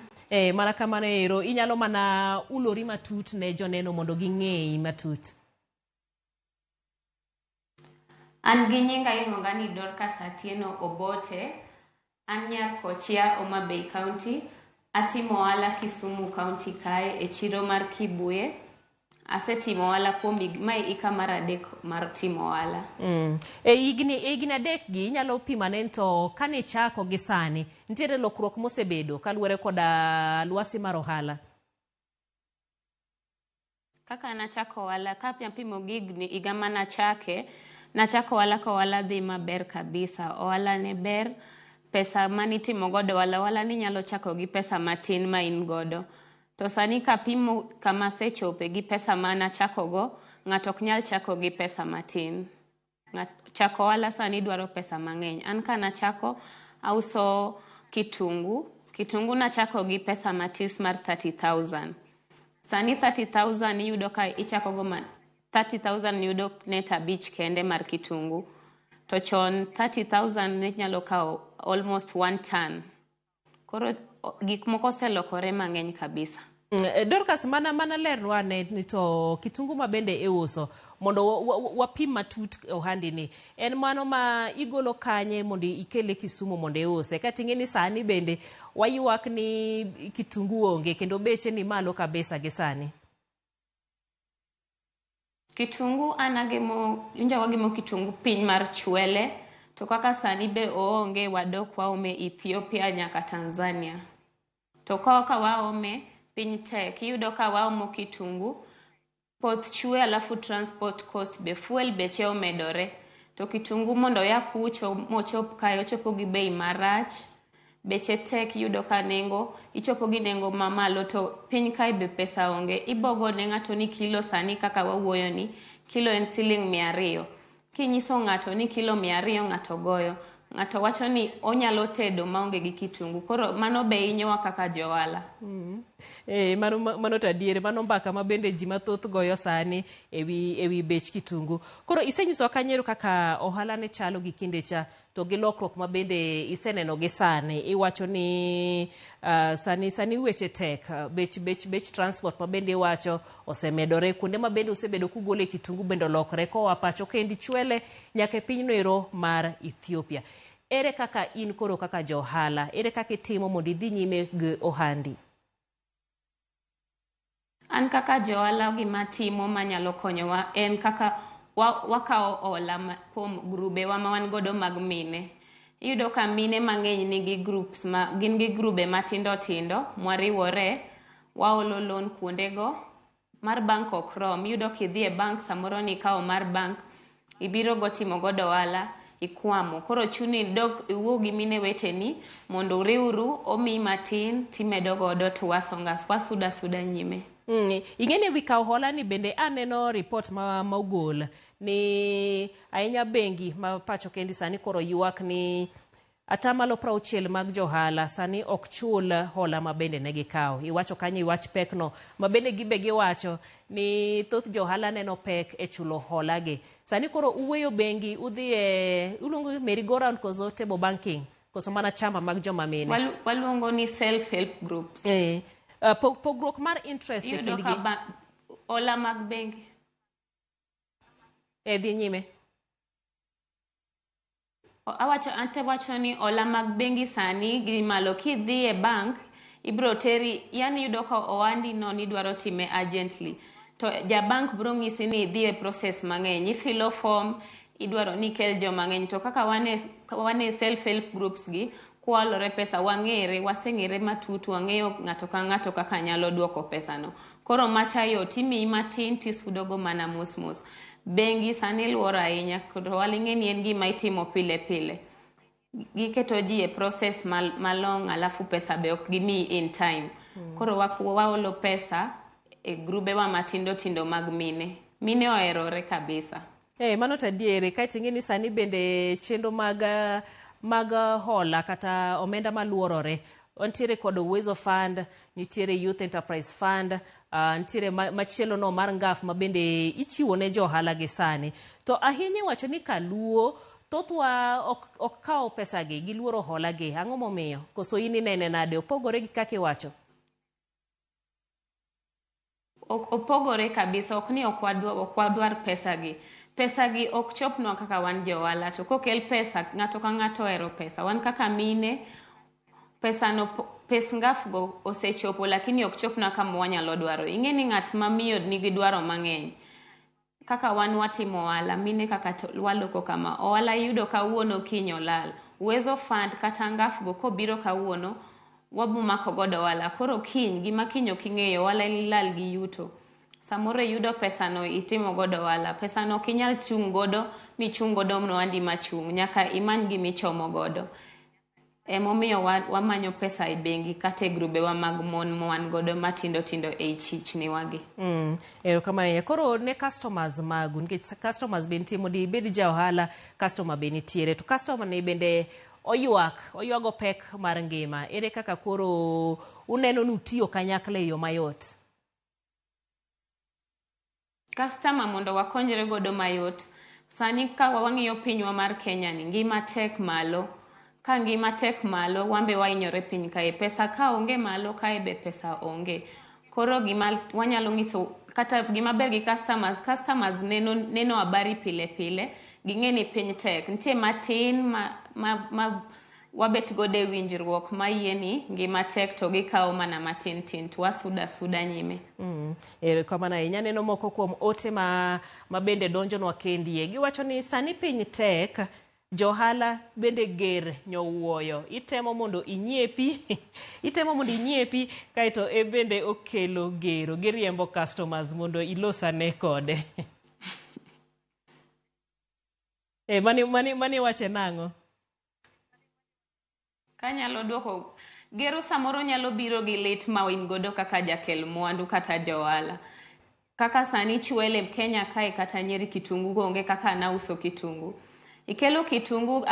Speaker 1: Mana kamano ero, inyalo mana ulori matut ne joneno mondo ging'eyi matut.
Speaker 3: An gi nyinga iluonga ni Dorcas Atieno Obote. An nyar Kochia, Homa Bay County. Atimo ohala Kisumu County kae e chiro mar Kibuye. Asetimo ohala kuom mae hika mar 3 mar timo ohala.
Speaker 1: E higni 3 gi inyalo pimane to kane ichako gi sani nitiere lokruok mosebedo kaluwore koda lwasi mar ohala?
Speaker 3: Kaka nachako ohala, kapimo gi higa manachake, nachako ohala ka ohala dhi maber kabisa. Ohala ne ber, pesa manitimo godo ohala, ohala ninyalo chako gi pesa matin ma in godo. To sani kapimo kama asechope gi pesa manachako go, ng'ato ok nyal chako gi pesa matin. Chako ohala sani dwaro pesa mang'eny. An kanachako, auso kitungu. Kitungu nachako gi pesa matis mar 30,000. Sani 30,000 iyudo ka ichako go 30,000 iyudo net 5 kende mar kitungu. To chon 30,000 ne nyalo kawo almost 1 ton. Koro gik moko oselokore mang'eny kabisa.
Speaker 1: Dorcas, mana lernwa ne ni to kitungu mabende iuso mondo wapim matut ohandi ni en mano ma igolo kanye mondo ikele Kisumu mondo iuse? Kata ing'e ni sani bende waywak ni kitungu onge kendo beche ni malo kabisa gi sani.
Speaker 3: Kitungu an agemo, inja wagemo kitungu piny mar Chwele, to kaka sani be oonge wadok waome Ethiopia nyaka Tanzania. To kaka waome piny tek, iyudo ka waomo kitungu, koth chwe alafu transport cost be fuel beche omedore. To kitungu mondo ya kucho mochop kae ochopo gi bei marach, beche tek, iyudo ka nengo ichopo gi nengo mamalo to piny kae be pesa onge. Ibogo ne ng'ato ni kilo sani kaka wawuoyo ni kilo en siling 200. Kinyiso ng'ato ni kilo 200 ng'ato goyo. Ng'ato wacho ni onyalo tedo maonge gi kitungu. Koro mano be hinyowa kaka johala.
Speaker 1: Mano to adier, mano mbaka ma bende ji mathoth goyo sani ewi bech kitungu. Koro isenyisowa kanyero kaka ohala ne chalo gi kinde cha to gi lokruok ma bende iseneno gi sani. Iwacho ni sani weche tek, bech transport ma bende iwacho osemedore, kuonde ma bende osebedo kugole kitungu bende olokore koa pacho kendi Chwele nyaka e pinyno ero mar Ethiopia. Ere kaka in koro kaka johala, ere kaka itimo mondo idhi nyime gi ohandi?
Speaker 3: An kaka johala gima timo manyalo konyowa en kaka wakawo hola kuom grubewa ma wan godo mag mine. Iyudo ka mine mang'eny nigi groups ma gin gi grube matindo tindo mwariwore, waolo loan kuondego. Mar bank ok rom, iyudo kidhi e bank samoro nikawo mar bank, ibiro go timo godo ohala, ikwamo. Koro chuni dok iwuo gi mine weteni mondo uriwru, omiyi matin timedo godo to wasonga, wasuda suda nyime.
Speaker 1: Ing'e ni wi kawo hola ni bende aneno report ma ogol ni ahinya bengi ma pacho kendi sani koro ywak ni 60% mag johala sani ok chul hola ma bende ne gikawo. Iwacho kanyo iwach pekno ma bende gibe giwacho ni thoth johala neno pek e chulo hola gi. Sani koro uweyo bengi udhi e uluongo merry-go-round koso table banking koso mana chama mag joma mine.
Speaker 3: Waluongo ni self help groups.
Speaker 1: Pogruok mar interest e kindgi.
Speaker 3: Hola mag bengi.
Speaker 1: Dhi nyime.
Speaker 3: Awacho ni hola mag bengi sani gi malo. Kidhi e bank ibro teri, yani yudo ka ohandi no nidwaro time urgently, to ja bank bro ng'isi ni idhi e process mang'eny, ifilo form, Idwaro ni ikel joma ng'eny to kaka wan e self help groups gi kwalore pesa wang'ere, waseng'ere matut, wang'eyo ng'ato ka ng'ato kaka nyalo duoko pesano. Koro macha yot, imiyi matin tisudogo mana mos mos. Bengi sani luoro ahinya, to waling'e ni en gima itimo pile pile. Giketo ji e process malong, alafu pesa be ok gimiyi in time. Koro waolo pesa e grubewa matindo tindo mag mine. Mine oherore kabisa.
Speaker 1: Mano to adieri. Kaeto ing'e ni sani bende chenro mag hola kata omenda maluorore. Wantiere kod Uwezo Fund, nitiere Youth Enterprise Fund, nitiere machielo no mar NGAF ma bende ichiwo ne jo ohala gi sani. To ahinya iwacho ni kaluo thothwa ok kaw pesa gi, giluoro hola gi. Ang'o momiyo? Koso in inene nade? Opogore gi kaka iwacho?
Speaker 3: Opogore kabisa, ok ni ok wadwar pesa gi. Pesa gi ok chopnwa kaka wan jo ohala, to kokel pesa, ng'ato ka ng'ato ohero pesa. Wan kaka mine, pesano, pes NGAF go osechopo, lakini ok chopnwa kama wanyalo dwaro. Ing'e ni ng'at ma miyo nigi dwaro mang'eny. Kaka wan watimo ohala, mine kaka waloko kama, ohala iyudo kawuono kiny olal. Uwezo Fund kata NGAF go kobiro kawuono, wabomako godo ohala. Koro kiny, gima kiny ok ing'eyo, ohala lal gi yuto. Samoro iyudo pesano itimo godo ohala. Pesano ok inyal chung' godo, michung' godo ohandi machung'. Nyaka imany gima ichomo godo. Emomiyo wamanyo pesa e bengi kata e grubewa mag mon mwan godo matindo tindo ei chichniwa gi.
Speaker 1: Erokamano ahinya. Koro ne customers magu, nikech customers be nitie, mondo ibed ja ohala, customer be nitiere. To customer ni bende oywago pek mar ngima. Ere kaka koro uneno ni utiyo kanyakla e yo mayot?
Speaker 3: Customer mondo wakonyre godo mayot. Sani ka wang'iyo pinywa mar Kenya ni, ngima tek malo. Ka ngima tek malo, wan be wahinyore piny kae. Pesa ka onge malo, kae be pesa onge. Koro gima wanyalo nyiso, kata gima ber gi customers, customers neno habari pile pile, ging'e ni piny tek. Nitie matin ma wabet godo e winjruok mayie ni ngima tek to gikawo mana matin tin to wasuda suda nyime.
Speaker 1: Erokamano ahinya. Aneno moko kuom ote ma bende donjonwa kendie. Giwacho ni sani piny tek, johala bende ger nyowuoyo. Itemo mondo inyiepi, itemo mondo inyiepi, kaeto e bende okelo gero. Giriembo customers mondo ilosane kode. Mani wache nang'o?
Speaker 3: Kanyalo duoko, gero samoro nyalo biro gi lit ma in godo kaka jakel mwandu kata johala. Kaka sani chwele Kenya kae kata Nyeri kitungu onge kaka nauso kitungu. Ikelo kitungu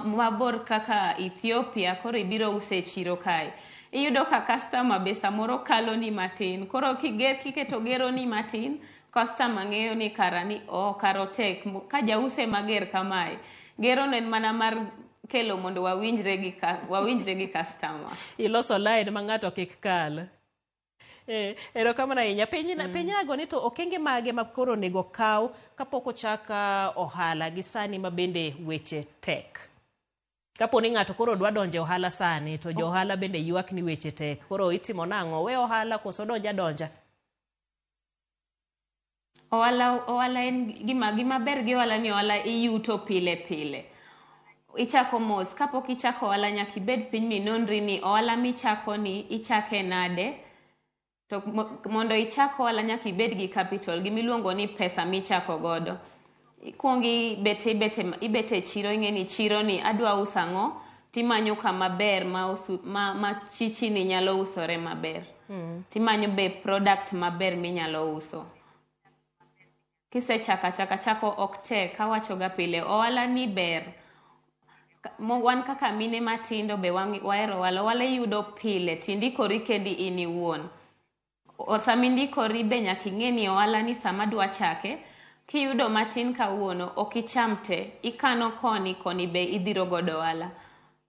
Speaker 3: mabor kaka Ethiopia, koro ibiro use e chiro kae. Iyudo ka customer be samoro kalo ni matin. Koro kiketo gero ni matin, customer ng'eyo ni kara ni, oh, kara otek. Ka jause mager kamae, gero no en mana mar kelo mondo wawinjre gi customer.
Speaker 1: Iloso line ma ng'ato kik kal. Erokamano ahinya. Penyago ni to okenge mage ma koro onego kaw kapok ochak ohala gi sani ma bende weche tek. Kapo ni ng'ato koro dwa donjo e ohala sani to jo ohala bende ywak ni weche tek. Koro itimo nang'o? We ohala koso donja donja?
Speaker 3: Ohala en gima ber gi ohala ni ohala iyuto pile pile. Ichako mos, kapok ichako ohala nyaka ibed piny minonri ni ohala michako ni ichake nade. To mondo ichak ohala nyaka ibed gi capital, gimiluongo ni pesa michako godo. Ikuongo ibet e chiro, ing'e ni chiro ni adwa uso ang'o, timanyo kama ber ma chichi ni nyalo usore maber. Timanyo be product maber minyalo uso. Kisechako achaka, chako ok tek, awachoga pile, ohala ni ber. Wan kaka mine matindo be wahero ohala, ohala iyudo pile, tindikori kendi in iwuon. Sama indikori be nyaka ing'e ni ohala ni sama adwa chake, kiyudo matin kawuono, ok icham te, ikano koni, koni be idhiro godo ohala.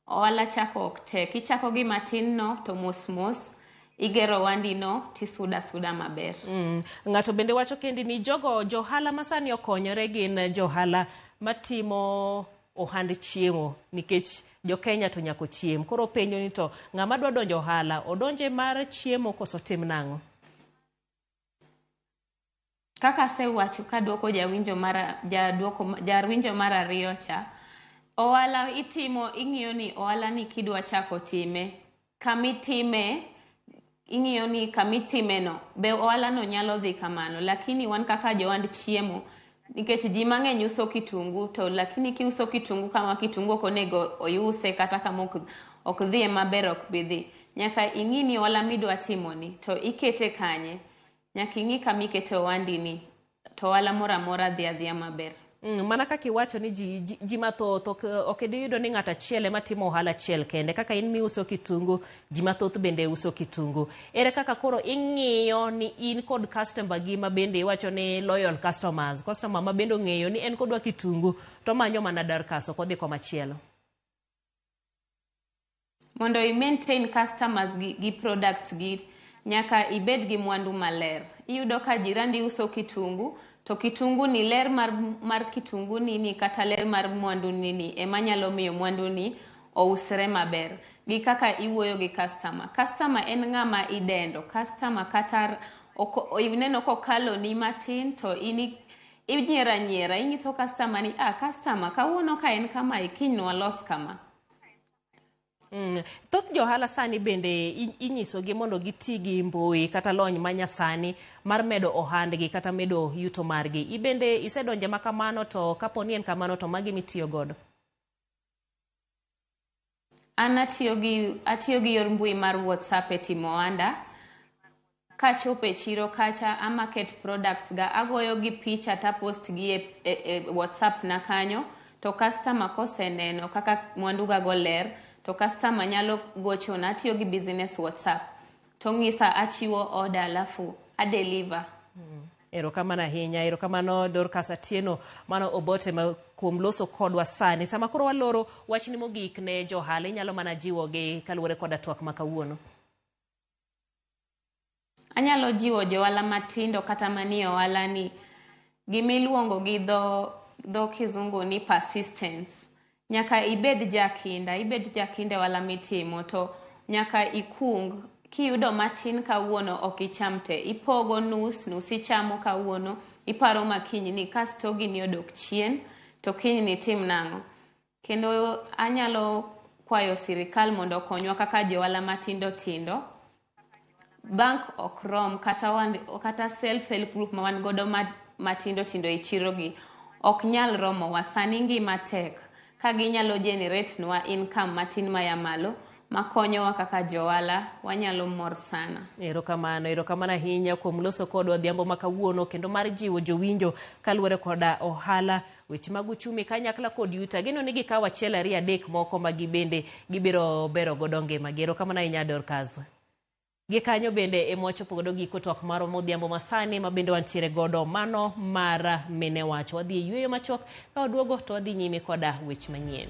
Speaker 3: Ohala chako ok tek, ichako gi matin no to mos mos, igero ohandi no tisuda suda maber.
Speaker 1: Ng'ato bende wacho kendi ni jogo johala masani okonyore gin johala matimo ohand chiemo nikech jo Kenya to nyaka chiem. Koro penjo ni to ng'ama dwa donjo ohala, odonje mar chiemo koso tim nang'o?
Speaker 3: Kaka asewacho kaduoko jawinjo mar jaduoko jawinjo mar ariyo cha, ohala itimo ing'iyo ni ohala ni kidwa chako time, kamitime ing'iyo ni kamitime no be ohala no nyalo dhi kamano. Lakini wan kaka johand chiemo, nikech ji mang'eny uso kitungu to lakini kiuso kitungu kama kitungu ok onego ouse kata kama ok dhiye maber ok bi dhi. Nyaka ing'i ni ohala midwa timo ni to ikete kanye. Nyaka ing'i kama ikete ohandi ni to ohala moro amora dhi adhiya maber.
Speaker 1: Mana kaka iwacho ni ji mathoth ok diyudo ni ng'ato achiel ema timo ohala achiel kende. Kaka in miuso kitungu, ji mathoth bende uso kitungu. Ere kaka koro ing'iyo ni in kod customer gi ma bende iwacho ni loyal customers, customer ma bende ong'eyo ni en kodwa kitungu to manyo mana Dorcas ok odhi komachielo.
Speaker 3: Mondo i maintain customers gi products gi, nyaka ibed gi mwandu maler. Iyudo ka jirandi uso kitungu, to kitungu ni ler mar kitungu ni kata ler mar mwandu ni ema nyalo miyo mwandu ni ousre maber. Gi kaka iwuoyo gi customer. Customer en ng'ama idendo. Customer kata ineno kokalo ni matin to inyiera nyiera. Inyiso customer ni customer kawuono ka en kama kiny walos kama.
Speaker 1: Thoth johala sani bende inyisogi mondo giti gi mbui kata lony manyasani mar medo ohandgi kata medo yuto margi. Ibende isedonje makamano, to kapo ni en kamano to magi mitiyo godo?
Speaker 3: An atiyo gi yor mbui mar WhatsApp e timo ohanda. Kachopo e chiro kacha amaket products ga, agoyo gi picha tapost gi e WhatsApp na kanyo, to customer koseneno kaka mwandu ga go ler, to customer nyalo gochona. Atiyo gi business WhatsApp to ng'isa achiwo order alafu a deliver.
Speaker 1: Erokamano ahinya, erokamano Dorcas Atieno, mano obote ma kuom loso kodwa sani. Sama koro waloro wachni mogik ne johala, inyalo mana jiwogi kaluwore koda twak ma kawuono.
Speaker 3: Anyalo jiwo johala matindo kata manie ohala ni gimiluongo gi dho kizungu ni persistence. Nyaka ibed jakinda, ibed jakinda wala mitimo, to nyaka ikung. Kiyudo matin kawuono ok icham te, ipogo nus, nus ichamo kawuono, iparo ma kiny ni kasto gini odok chien, to kiny ni tim nang'o. Kendo anyalo kwayo sirikal mondo okonywa kaka johala matindo tindo. Bank ok rom, kata self help group ma wan godo matindo tindo e chiro gi ok nyal romowa. Sani ngima tek. Ka ginyalo generate nwa income matin maya malo makonyowa kaka johala, wanyalo mor sana.
Speaker 1: Erokamano, erokamano ahinya kuom loso kodwa odhiambo ma kawuono kendo mar jiwo jowinjo kaluwore koda ohala, weche mag uchumi kanyakla kod yuto. Ageno ni gikawo achiel ariyo adek moko ma gibende gibiro bero godo ngimagi. Erokamano ahinya Dorcas. Gi kanyo bende ema wachopo godo giko twak marwa modhiambo masani ma bende wantiere godo mano mar mine wach. Wadhi e yueyo machuok, ka waduogo to wadhi nyime koda weche manyien.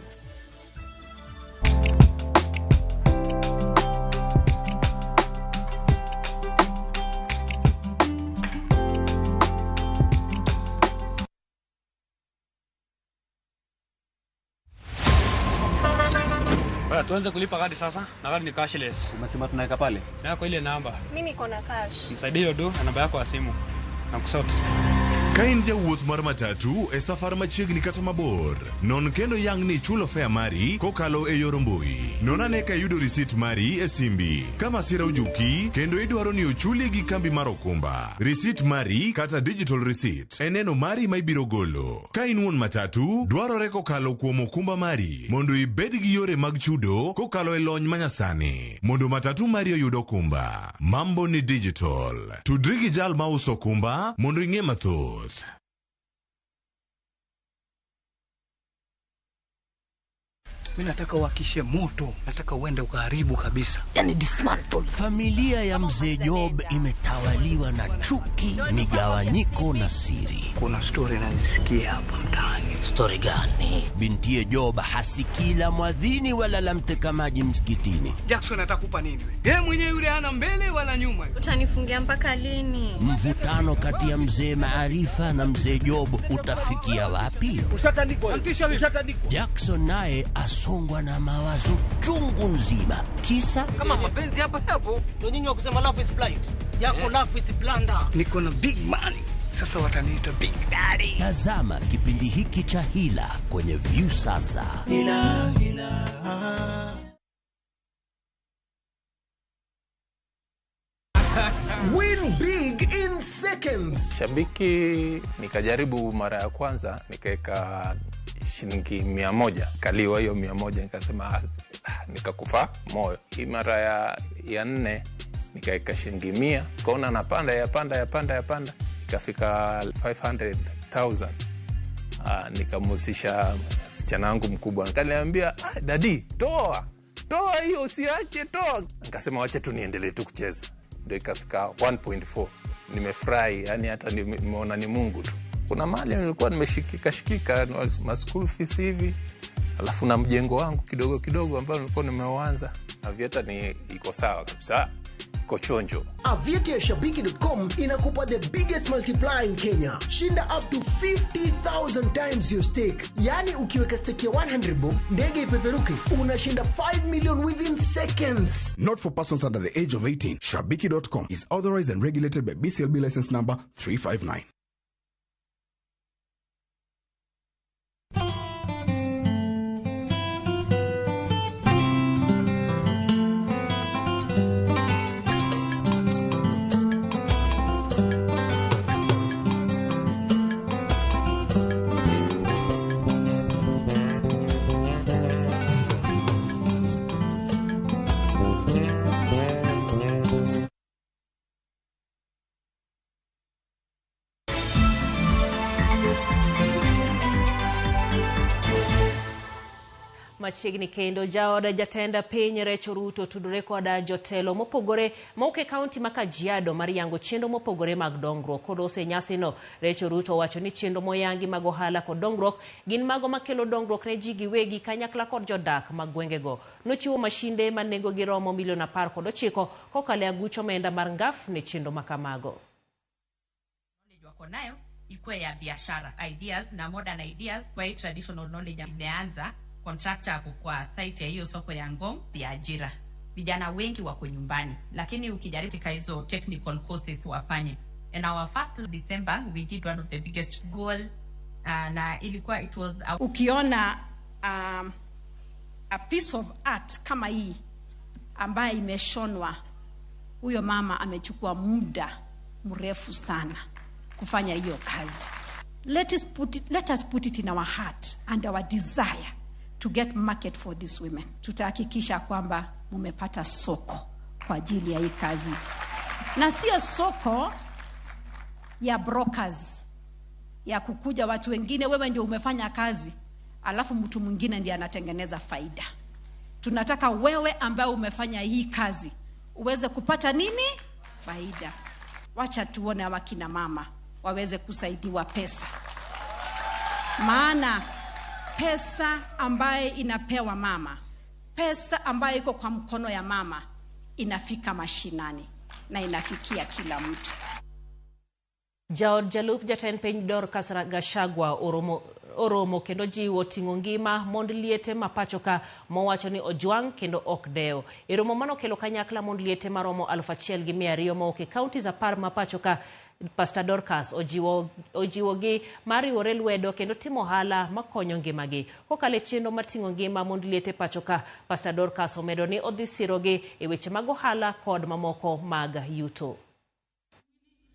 Speaker 7: Tuanze kulipa kadi sasa, na kadi ni cashless.
Speaker 8: Umesema tunaweka pale?
Speaker 7: Na kwa ile namba.
Speaker 9: Mimi niko na cash.
Speaker 7: Nisaidie hiyo do na namba yako ya simu. Na kusort.
Speaker 29: Ka in jawuoth mar matatu e safar machiegni kata mabor, non kendo yang ni ichulo fare mari kokalo e yor mbui. Non ane ka iyudo risit mari e simbi. Ka masira ojuki kendo idwaro ni ochuli gi kambi mar okumba, risit mari kata digital receipt e neno mari ma ibiro golo. Ka in wuon matatu, dwarore kokalo kuom okumba mari mondo ibed gi yore mag chudo kokalo e lony manyasani mondo matatu mari oyud okumba. Mambo ni digital. Tudri gi jal mauso okumba mondo ing'e mathoth.
Speaker 10: Mimi nataka uhakishe moto, nataka uende ukaharibu kabisa.
Speaker 11: Yani dismantle. Familia ya mzee Job imetawaliwa na chuki, migawanyiko na siri.
Speaker 10: Kuna story nazisikia hapa mtaani.
Speaker 11: Story gani? Bintiye Job hasikii la mwadhini wala la mteka maji msikitini.
Speaker 10: Jackson atakupa nini wewe? Yeye mwenyewe yule hana mbele wala nyuma.
Speaker 9: Utanifungia mpaka lini?
Speaker 11: Mvutano kati ya mzee Maarifa na mzee Job utafikia wapi?
Speaker 10: Ushatandikwa. Ushatandikwa.
Speaker 11: Jackson naye asongwa na mawazo chungu nzima. Kisa
Speaker 12: kama mapenzi hapa hapo ndio nyinyi wa kusema love is blind. Yako love is blunder.
Speaker 10: Niko na big money. Sasa wataniita Big Daddy.
Speaker 11: Tazama kipindi hiki cha Hila kwenye Viusasa.
Speaker 25: Hila, hila.
Speaker 2: Win big in seconds.
Speaker 4: Shabiki nikajaribu mara ya kwanza nikaweka shilingi 100, kaliwa hiyo 100, nikasema nikakufa moyo. Hii mara ya nne nikaweka shilingi 100, kaona napanda yapanda ikafika 500,000. Nikamhusisha msichana wangu mkubwa, akaniambia daddy, toa hiyo, usiache, toa. Nikasema wacha tu niendelee tu kucheza, ndio ikafika 1.4. Nimefurahi, yani hata nimeona ni Mungu tu. Kuna mahali nilikuwa nimeshikika ma school fees hivi, alafu na mjengo wangu kidogo kidogo ambao nilikuwa nimeuanza. Aviator ni iko sawa kabisa, iko chonjo.
Speaker 2: Aviator ya Shabiki.com inakupa the biggest multiplier in Kenya. Shinda up to 50,000 times your stake. Yani ukiweka stake ya 100 bob, ndege ipeperuke, unashinda 5 million within seconds.
Speaker 6: Not for persons under the age of 18. Shabiki.com is authorized and regulated by BCLB license number 359.
Speaker 1: Machiegni kendo jaod jatend piny Rachel Ruto tudore koda jotelo mopogore mawuok e kaunti ma Kajiado mar yango chenro mopogore mag dongruok. Kod ose nyasino, Rachel Ruto wacho ni chenro moyangi mag ohala kod dongruok gin mago makelo dongruok ne ji giwegi kanyakla kod jodak mag gwengego. Nochiwo mashinde ma nengogi romo milion 19 kokalo e aguch omenda mar ngaf ne chenro makamago.
Speaker 5: Wako nayo ikuwe ya biashara ideas na modern ideas kwa hii traditional knowledge imeanza. Contractor ako kwa site ya hiyo soko ya Ngong ya ajira. Vijana wengi wako nyumbani, lakini ukijaribu katika hizo technical courses wafanye. And our first December we did one of the biggest goal, na ilikuwa it was our...
Speaker 8: Ukiona a piece of art kama hii ambaye imeshonwa, huyo mama amechukua muda mrefu sana kufanya hiyo kazi. Let us put it in our heart and our desire to get market for these women. Tutahakikisha kwamba mumepata soko kwa ajili ya hii kazi. Na sio soko ya brokers, ya kukuja watu wengine, wewe ndio umefanya kazi, alafu mtu mwingine ndiye anatengeneza faida. Tunataka wewe ambaye umefanya hii kazi uweze kupata nini? Faida. Wacha tuone hawa kina mama waweze kusaidiwa pesa. Maana pesa ambaye inapewa mama, pesa ambayo iko kwa mkono ya mama, inafika mashinani na inafikia kila mtu.
Speaker 1: Jaod jalup jatend piny Dorcas Gachagua oromo kendo jiwo ting'o ngima mond liete ma pacho ka mowacho ni ojwang' kendo ok dewo. E romo manokelo kanyakla mond liete maromo 1200 mowuok e counties 10 ma pacho ka, Pastor Dorcas ojiwogi mar riwore lwedo kendo timo ohala makonyo ngimagi. Kokalo e chenro mar ting'o ngima mond liete pacho ka, Pastor Dorcas omedo ni odhi sirogi e weche mag ohala kod mamoko mag yuto.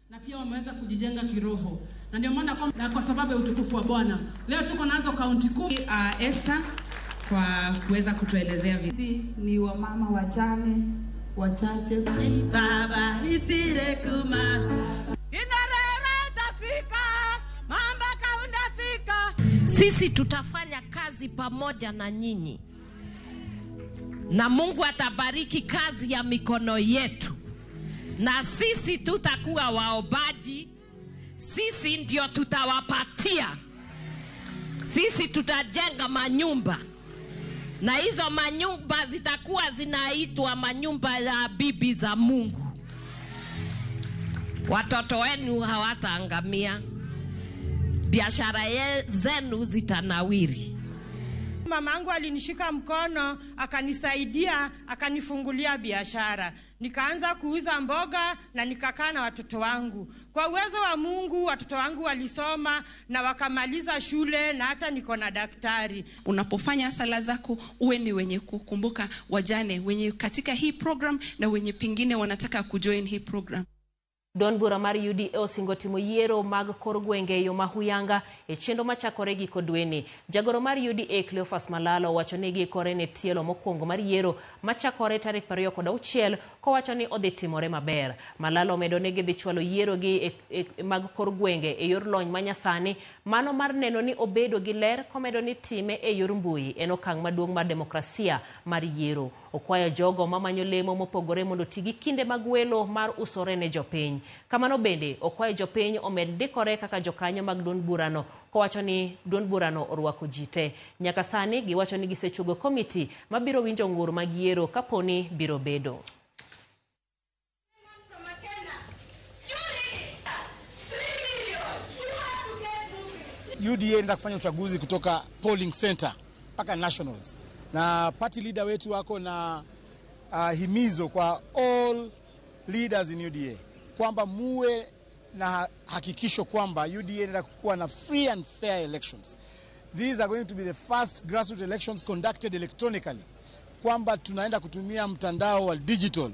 Speaker 12: Na pia wameweza kujijenga kiroho, na ndio maana na kwa sababu ya utukufu wa Bwana leo tuko nazo kaunti 10. Esther kwa kuweza kutuelezea
Speaker 13: vizuri. Ni wamama wajane wachache. Baba isire kuma
Speaker 14: inarera tafika mamba kaunda fika.
Speaker 15: Sisi tutafanya kazi pamoja na nyinyi, na Mungu atabariki kazi ya mikono yetu. Na sisi tutakuwa waombaji, sisi ndio tutawapatia, sisi tutajenga manyumba, na hizo manyumba zitakuwa zinaitwa manyumba ya bibi za Mungu. Watoto wenu hawataangamia, biashara zenu zitanawiri.
Speaker 16: Mamangu alinishika mkono, akanisaidia, akanifungulia biashara. Nikaanza kuuza mboga na nikakaa na watoto wangu. Kwa uwezo wa Mungu, watoto wangu walisoma na wakamaliza shule na hata niko na daktari.
Speaker 17: Unapofanya sala zako uwe ni wenye kukumbuka wajane wenye katika hii program na wenye pengine wanataka kujoin hii program.
Speaker 1: Duond bura mar UDA osingo timo yiero mag kor gwenge e yo ma huyanga e chenro machakore giko dweni. Jagoro mar UDA Cleophas Malala owacho ni giikore ne tielo mokwongo mar yiero machakore tarik 26 kowacho ni odhi timore maber. Malala omedo ni gidhi chwalo yiero gi mag kor gwenge e yor lony manyasani, mano mar neno ni obedo gi ler komedo ni time e yor mbui en okang' maduong' mar demokrasia mar yiero. Okwayo jogo mamanyo lemo mopogore mondo oti gi kinde mag welo mar usore ne jopiny. Kamano bende okwayo jopiny omed ndikore kaka jokanyo mag duond burano kowacho ni duond burano orwako ji te. Nyaka sani giwacho ni gisechuogo komiti mabiro winjo ng'ur mag yiero kaponi biro bedo.
Speaker 18: UDA inaenda kufanya uchaguzi kutoka polling center mpaka nationals, na party leader wetu wako na himizo kwa all leaders in UDA kwamba muwe na hakikisho kwamba UDA inaenda kuwa na free and fair elections. These are going to be the first grassroots elections conducted electronically, kwamba tunaenda kutumia mtandao wa digital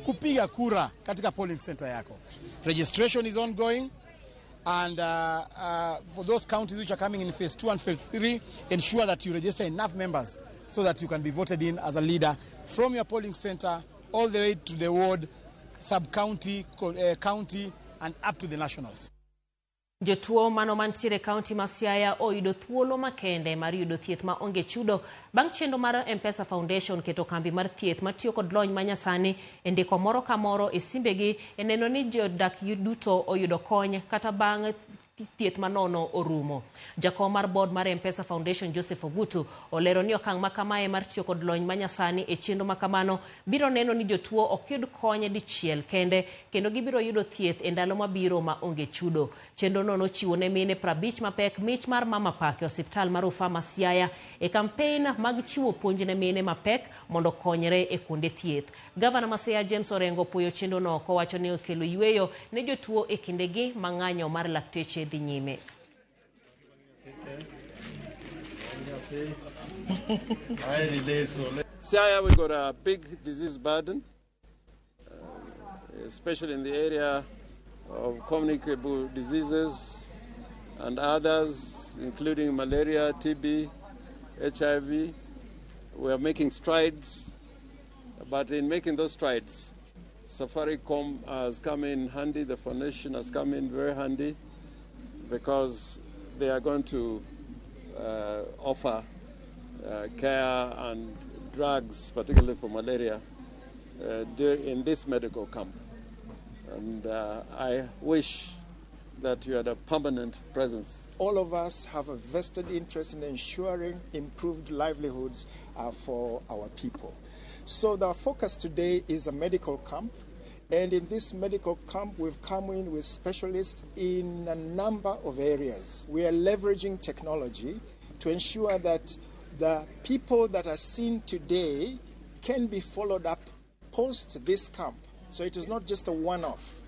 Speaker 18: kupiga kura katika polling center yako. Registration is ongoing. And for those counties which are coming in phase 2 and phase 3, ensure that you register enough members so that you can be voted in as a leader from your polling center all the way to the ward, sub-county, county, and up to the nationals.
Speaker 1: Jotuo mano mantiere kaunti ma Siaya oyudo thuolo makende mar yudo thieth ma onge chudo bang' chenro mar M-Pesa Foundation keto kambi mar thieth matiyo kod lony manyasani e ndiko moro ka moro e simbegi e neno ni jodak duto oyudo kony kata bang' thieth manono orumo. Jakom mar board mar M-Pesa Foundation Joseph Ogutu olero ni okang' makamae mar tiyo kod lony manyasani e chenro makamano biro neno ni jotuo ok yud kony dichiel kende kendo gibiro yudo thieth e ndalo mabiro ma onge chudo. Chenro no nochiwo ne mine 50 mapek mich mar Mama Park e osiptal mar rufaa ma Siaya e kampen mag chiwo puonj ne mine mapek mondo konyre e kuonde thieth. Gavana ma Siaya James Orengo opuoyo chenro no kowacho ni okelo yweyo ne jotuo e kindegi ma ng'anyo mar lakteche dhi nyime.
Speaker 19: Siaya, we got a big disease burden, especially in the area of communicable diseases and others, including malaria, TB, HIV. We are making strides, but in making those strides, Safaricom has come in handy, the foundation has come in very handy, because they are going to offer care and drugs, particularly for malaria, in this medical camp. And I wish that you had a permanent presence.
Speaker 20: All of us have a vested interest in ensuring improved livelihoods for our people. So the focus today is a medical camp. And in this medical camp, we've come in with specialists in a number of areas. We are leveraging technology to ensure that the people that are seen today can be followed up post this camp. So it is not just a one-off.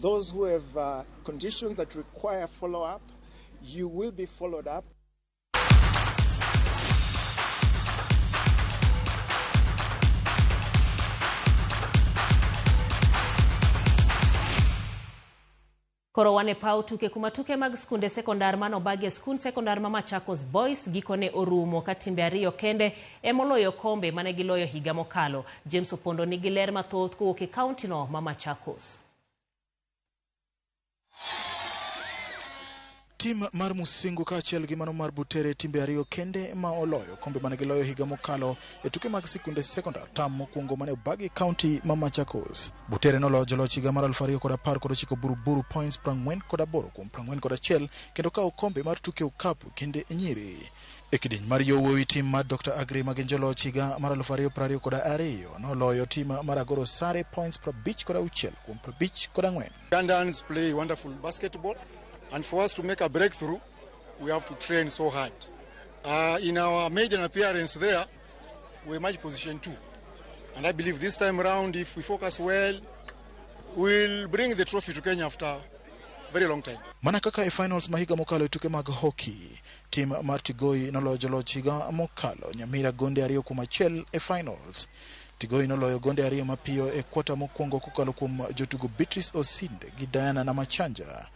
Speaker 20: Those who have conditions that require follow-up, you will be followed up.
Speaker 1: Koro wan e paw tuke kuma tuke mag skunde sekondar manobagi e skund sekondar ma Machakos Boys gikone orumo ka timbe ariyo kende emoloyo kombe mane giloyo higa mokalo. James Opondo nigi ler mathoth kowuok e kaunti no ma Machakos.
Speaker 21: Tim mar Musingu kaachiel gi mano mar Butere timbe ariyo kende ma oloyo kombe mane giloyo higa mokalo e tuke mag sikunde sekondar tam mokwongo mane obagi kaunti ma Machakos. Butere noloyo joloch higa mar 2019 Buruburu points 48 kuom 41 kendo kawo kombe mar tuke okapu kinde nyiri. E kidieny mar yowuowi tim mar Dr. Agri ma gin joloch higa mar 2022 noloyo tim mar Agoro Sare points 56 kuom 54.
Speaker 22: Ugandans play wonderful basketball. And for us to make a breakthrough, we have to train so hard.
Speaker 3: In our maiden appearance there, we emerged position 2. And I believe this time round, if we focus well, we'll bring the trophy to Kenya after very long time.
Speaker 21: Mana kaka e finals ma higa mokalo e tuke mag hockey, tim mar Tigoi noloyo joloch higa mokalo Nyamira gonde 2-1 e finals. Tigoi noloyo gonde 2 mapiyo e kwata mokwongo kokalo kuom jotugo Beatrice Osinde gi Diana Namachanja.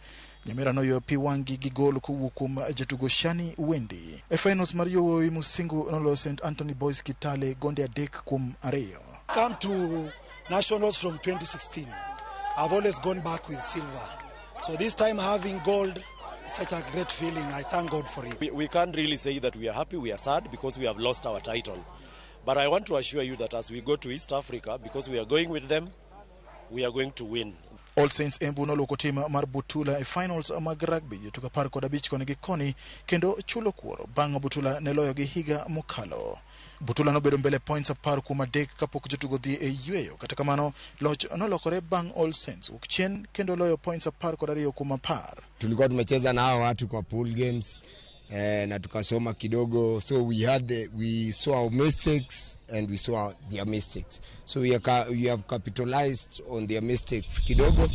Speaker 21: Nyamira noywayo pi wang'gi gi gol kowuok kuom jatugo Shani Wendi. E finals mar yowuowi Musingu noloyo St Anthony Boys Kitale gonde 3-2.
Speaker 7: Come to nationals from 2016. I've always gone back with silver. So this time having gold is such a great feeling. I thank God for it.
Speaker 22: We can't really say that we are happy, we are sad because we have lost our title. But I want to assure you that as we go to East Africa, because we are going with them, we are going to win.
Speaker 21: All Saints Embu noloko tim mar Butula e finals mag rugby jotugo 15 koni gi koni kendo chulo kuoro bang' Butula ne loyo gi higa mokalo. Butula nobedo mbele points 10-3 kapok jotugo dhi e yweyo. Kata kamano loch nolokore bang' All Saints wuok chien kendo loyo points 12-10.
Speaker 23: Tulikuwa tumecheza na hao watu kwa pool games na tukasoma kidogo, so we saw our mistakes and we saw their mistakes, so we have capitalized on their mistakes kidogo,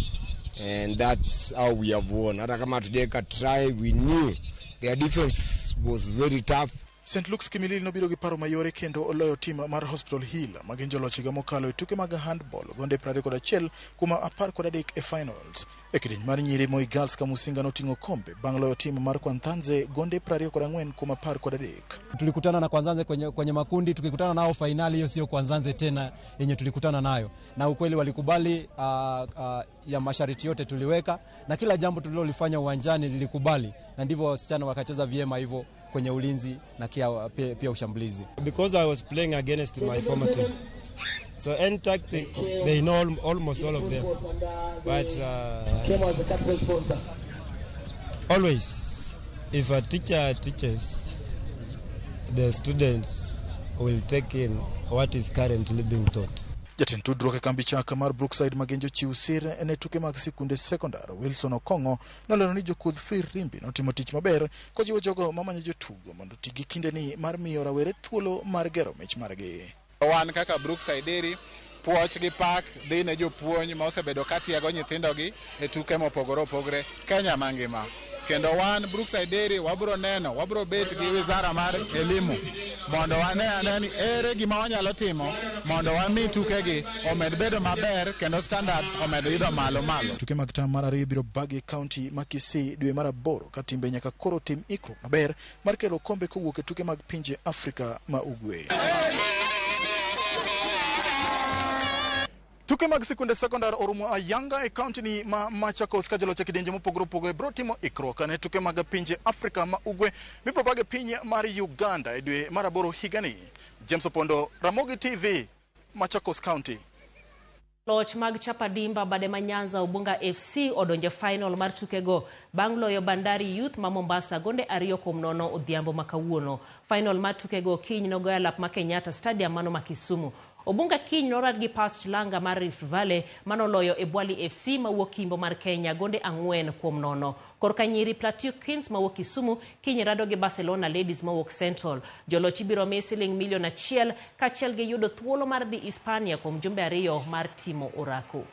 Speaker 23: and that's how we have won. Hata kama hatujaweka try, we knew their defense was very tough.
Speaker 21: St Luke's Kimilili nobiro gi paro mayore kendo oloyo tim mar Hospital Hill ma gin joloch higa mokalo e tuke mag handball gonde 21-13 e finals. E kidieny mar nyiri Moi Girls Kamusinga noting'o kombe bang' loyo tim mar Kwanthanze gonde 24-13.
Speaker 24: Tulikutana na Kwanthanze kwenye makundi, tukikutana nao fainali hiyo sio Kwanthanze tena yenye tulikutana nayo. Na ukweli walikubali ya masharti yote tuliweka, na kila jambo tulilolifanya uwanjani lilikubali, na ndivyo wasichana wakacheza vyema hivyo kwenye ulinzi na pia ushambulizi.
Speaker 26: Because I was playing against my former team. So any tactic they know almost all of them. But always if a teacher teaches, the students will take in what is currently being taught.
Speaker 21: Jatend tudruok e kambi chak mar Brookside Magenjo chiw sir ne tuke mag sikunde sekondar Wilson Okong'o nolero ni jokudh firimbi notimo tich maber kojiwo jogo mamanyo jotugo mondo oti gi kindeni mar miyo rawere thuolo mar gero mich margi.
Speaker 27: Wan kaka Brookside Dairy, puoch gi pak dhi ne jopuonj ma osebedo ka tiego nyithindogi e tuke mopogore opogore Kenya mangima. Kendo wan Brookside Dairy wabro neno, wabro bet gi wizara mar elimu mondo wane ane ni ere gima wanyalo timo mondo wami tukegi omed bedo maber kendo standards omed idho malo malo.
Speaker 21: Tuke mag tam mar ariyo biro bagi e kaunti ma Kisii dwe mar 8 ka timbe nyaka koro tim ikruok maber mar kelo kombe kowuok e tuke mag pinje Afrika ma Ugwe. Tuke mag sikunde sekondar orumo ayanga e kaunti ni ma Machakos ka joloch e kidienje mopogore opogore biro timo ikruok ne tuke mag pinje Afrika ma Ugwe mibiro bag e piny mar Uganda e dwe mar 8 higani. James Opondo, Ramogi TV, Machakos County.
Speaker 1: Loch mag Chapadimba bade ma Nyanza Ubunga FC odonjo final mar tukego bang' loyo Bandari Youth ma Mombasa gonde 2-0 odhiambo ma kawuono. Final mar tukego kiny nogoyo alap ma Kenyatta Stadium mano ma Kisumu. Obunga kiny norad gi Past Langa mar Rift Valley manoloyo Ebwali FC mawuok Kimbo mar Kenya gonde 4-0. Korka nyiri Plateau Kings mawuok Kisumu kiny rado gi Barcelona Ladies mawuok Central. Joloch ibiro mi siling milion 1 kaachiel gi yudo thuolo mar dhi Hispania kuom jumbe 2 mar timo orako.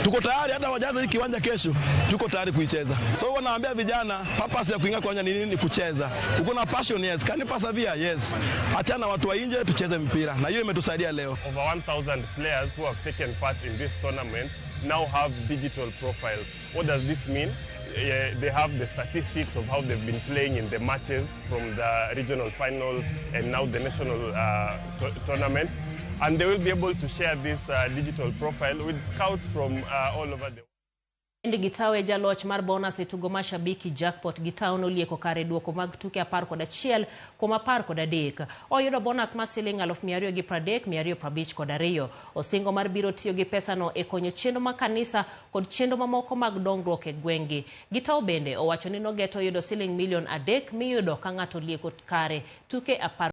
Speaker 28: Tuko tayari hata wajaze hii kiwanja kesho, tuko tayari kuicheza. So wanaambia vijana purpose ya kuingia kiwanja ni nini? Ni kucheza. Uko na passion, yes. Can you persevere? Yes. Achana watu wa nje tucheze mpira. Na hiyo imetusaidia leo.
Speaker 29: Over 1,000 players who have taken part in this tournament now have digital profiles. What does this mean? They have the statistics of how they've been playing in the matches from the regional finals and now the national tournament. And they will be able to share this digital profile with scouts from all over the world.
Speaker 1: Gitao e jaloch mar bonus e tugo mar Shabiki Jackpot. Gitao nolieko kare duoko mag tuke 11 kuom 13. Oyudo bonus mar siling 230,252. Osingo mar biro tiyo gi pesano e konyo chenro mag kanisa kod chenro mamoko mag dongruok e gweng'gi. Gitao bende owacho ni nogeto yudo siling milion 3 miyudo ka ng'ato olieko kare tuke 10.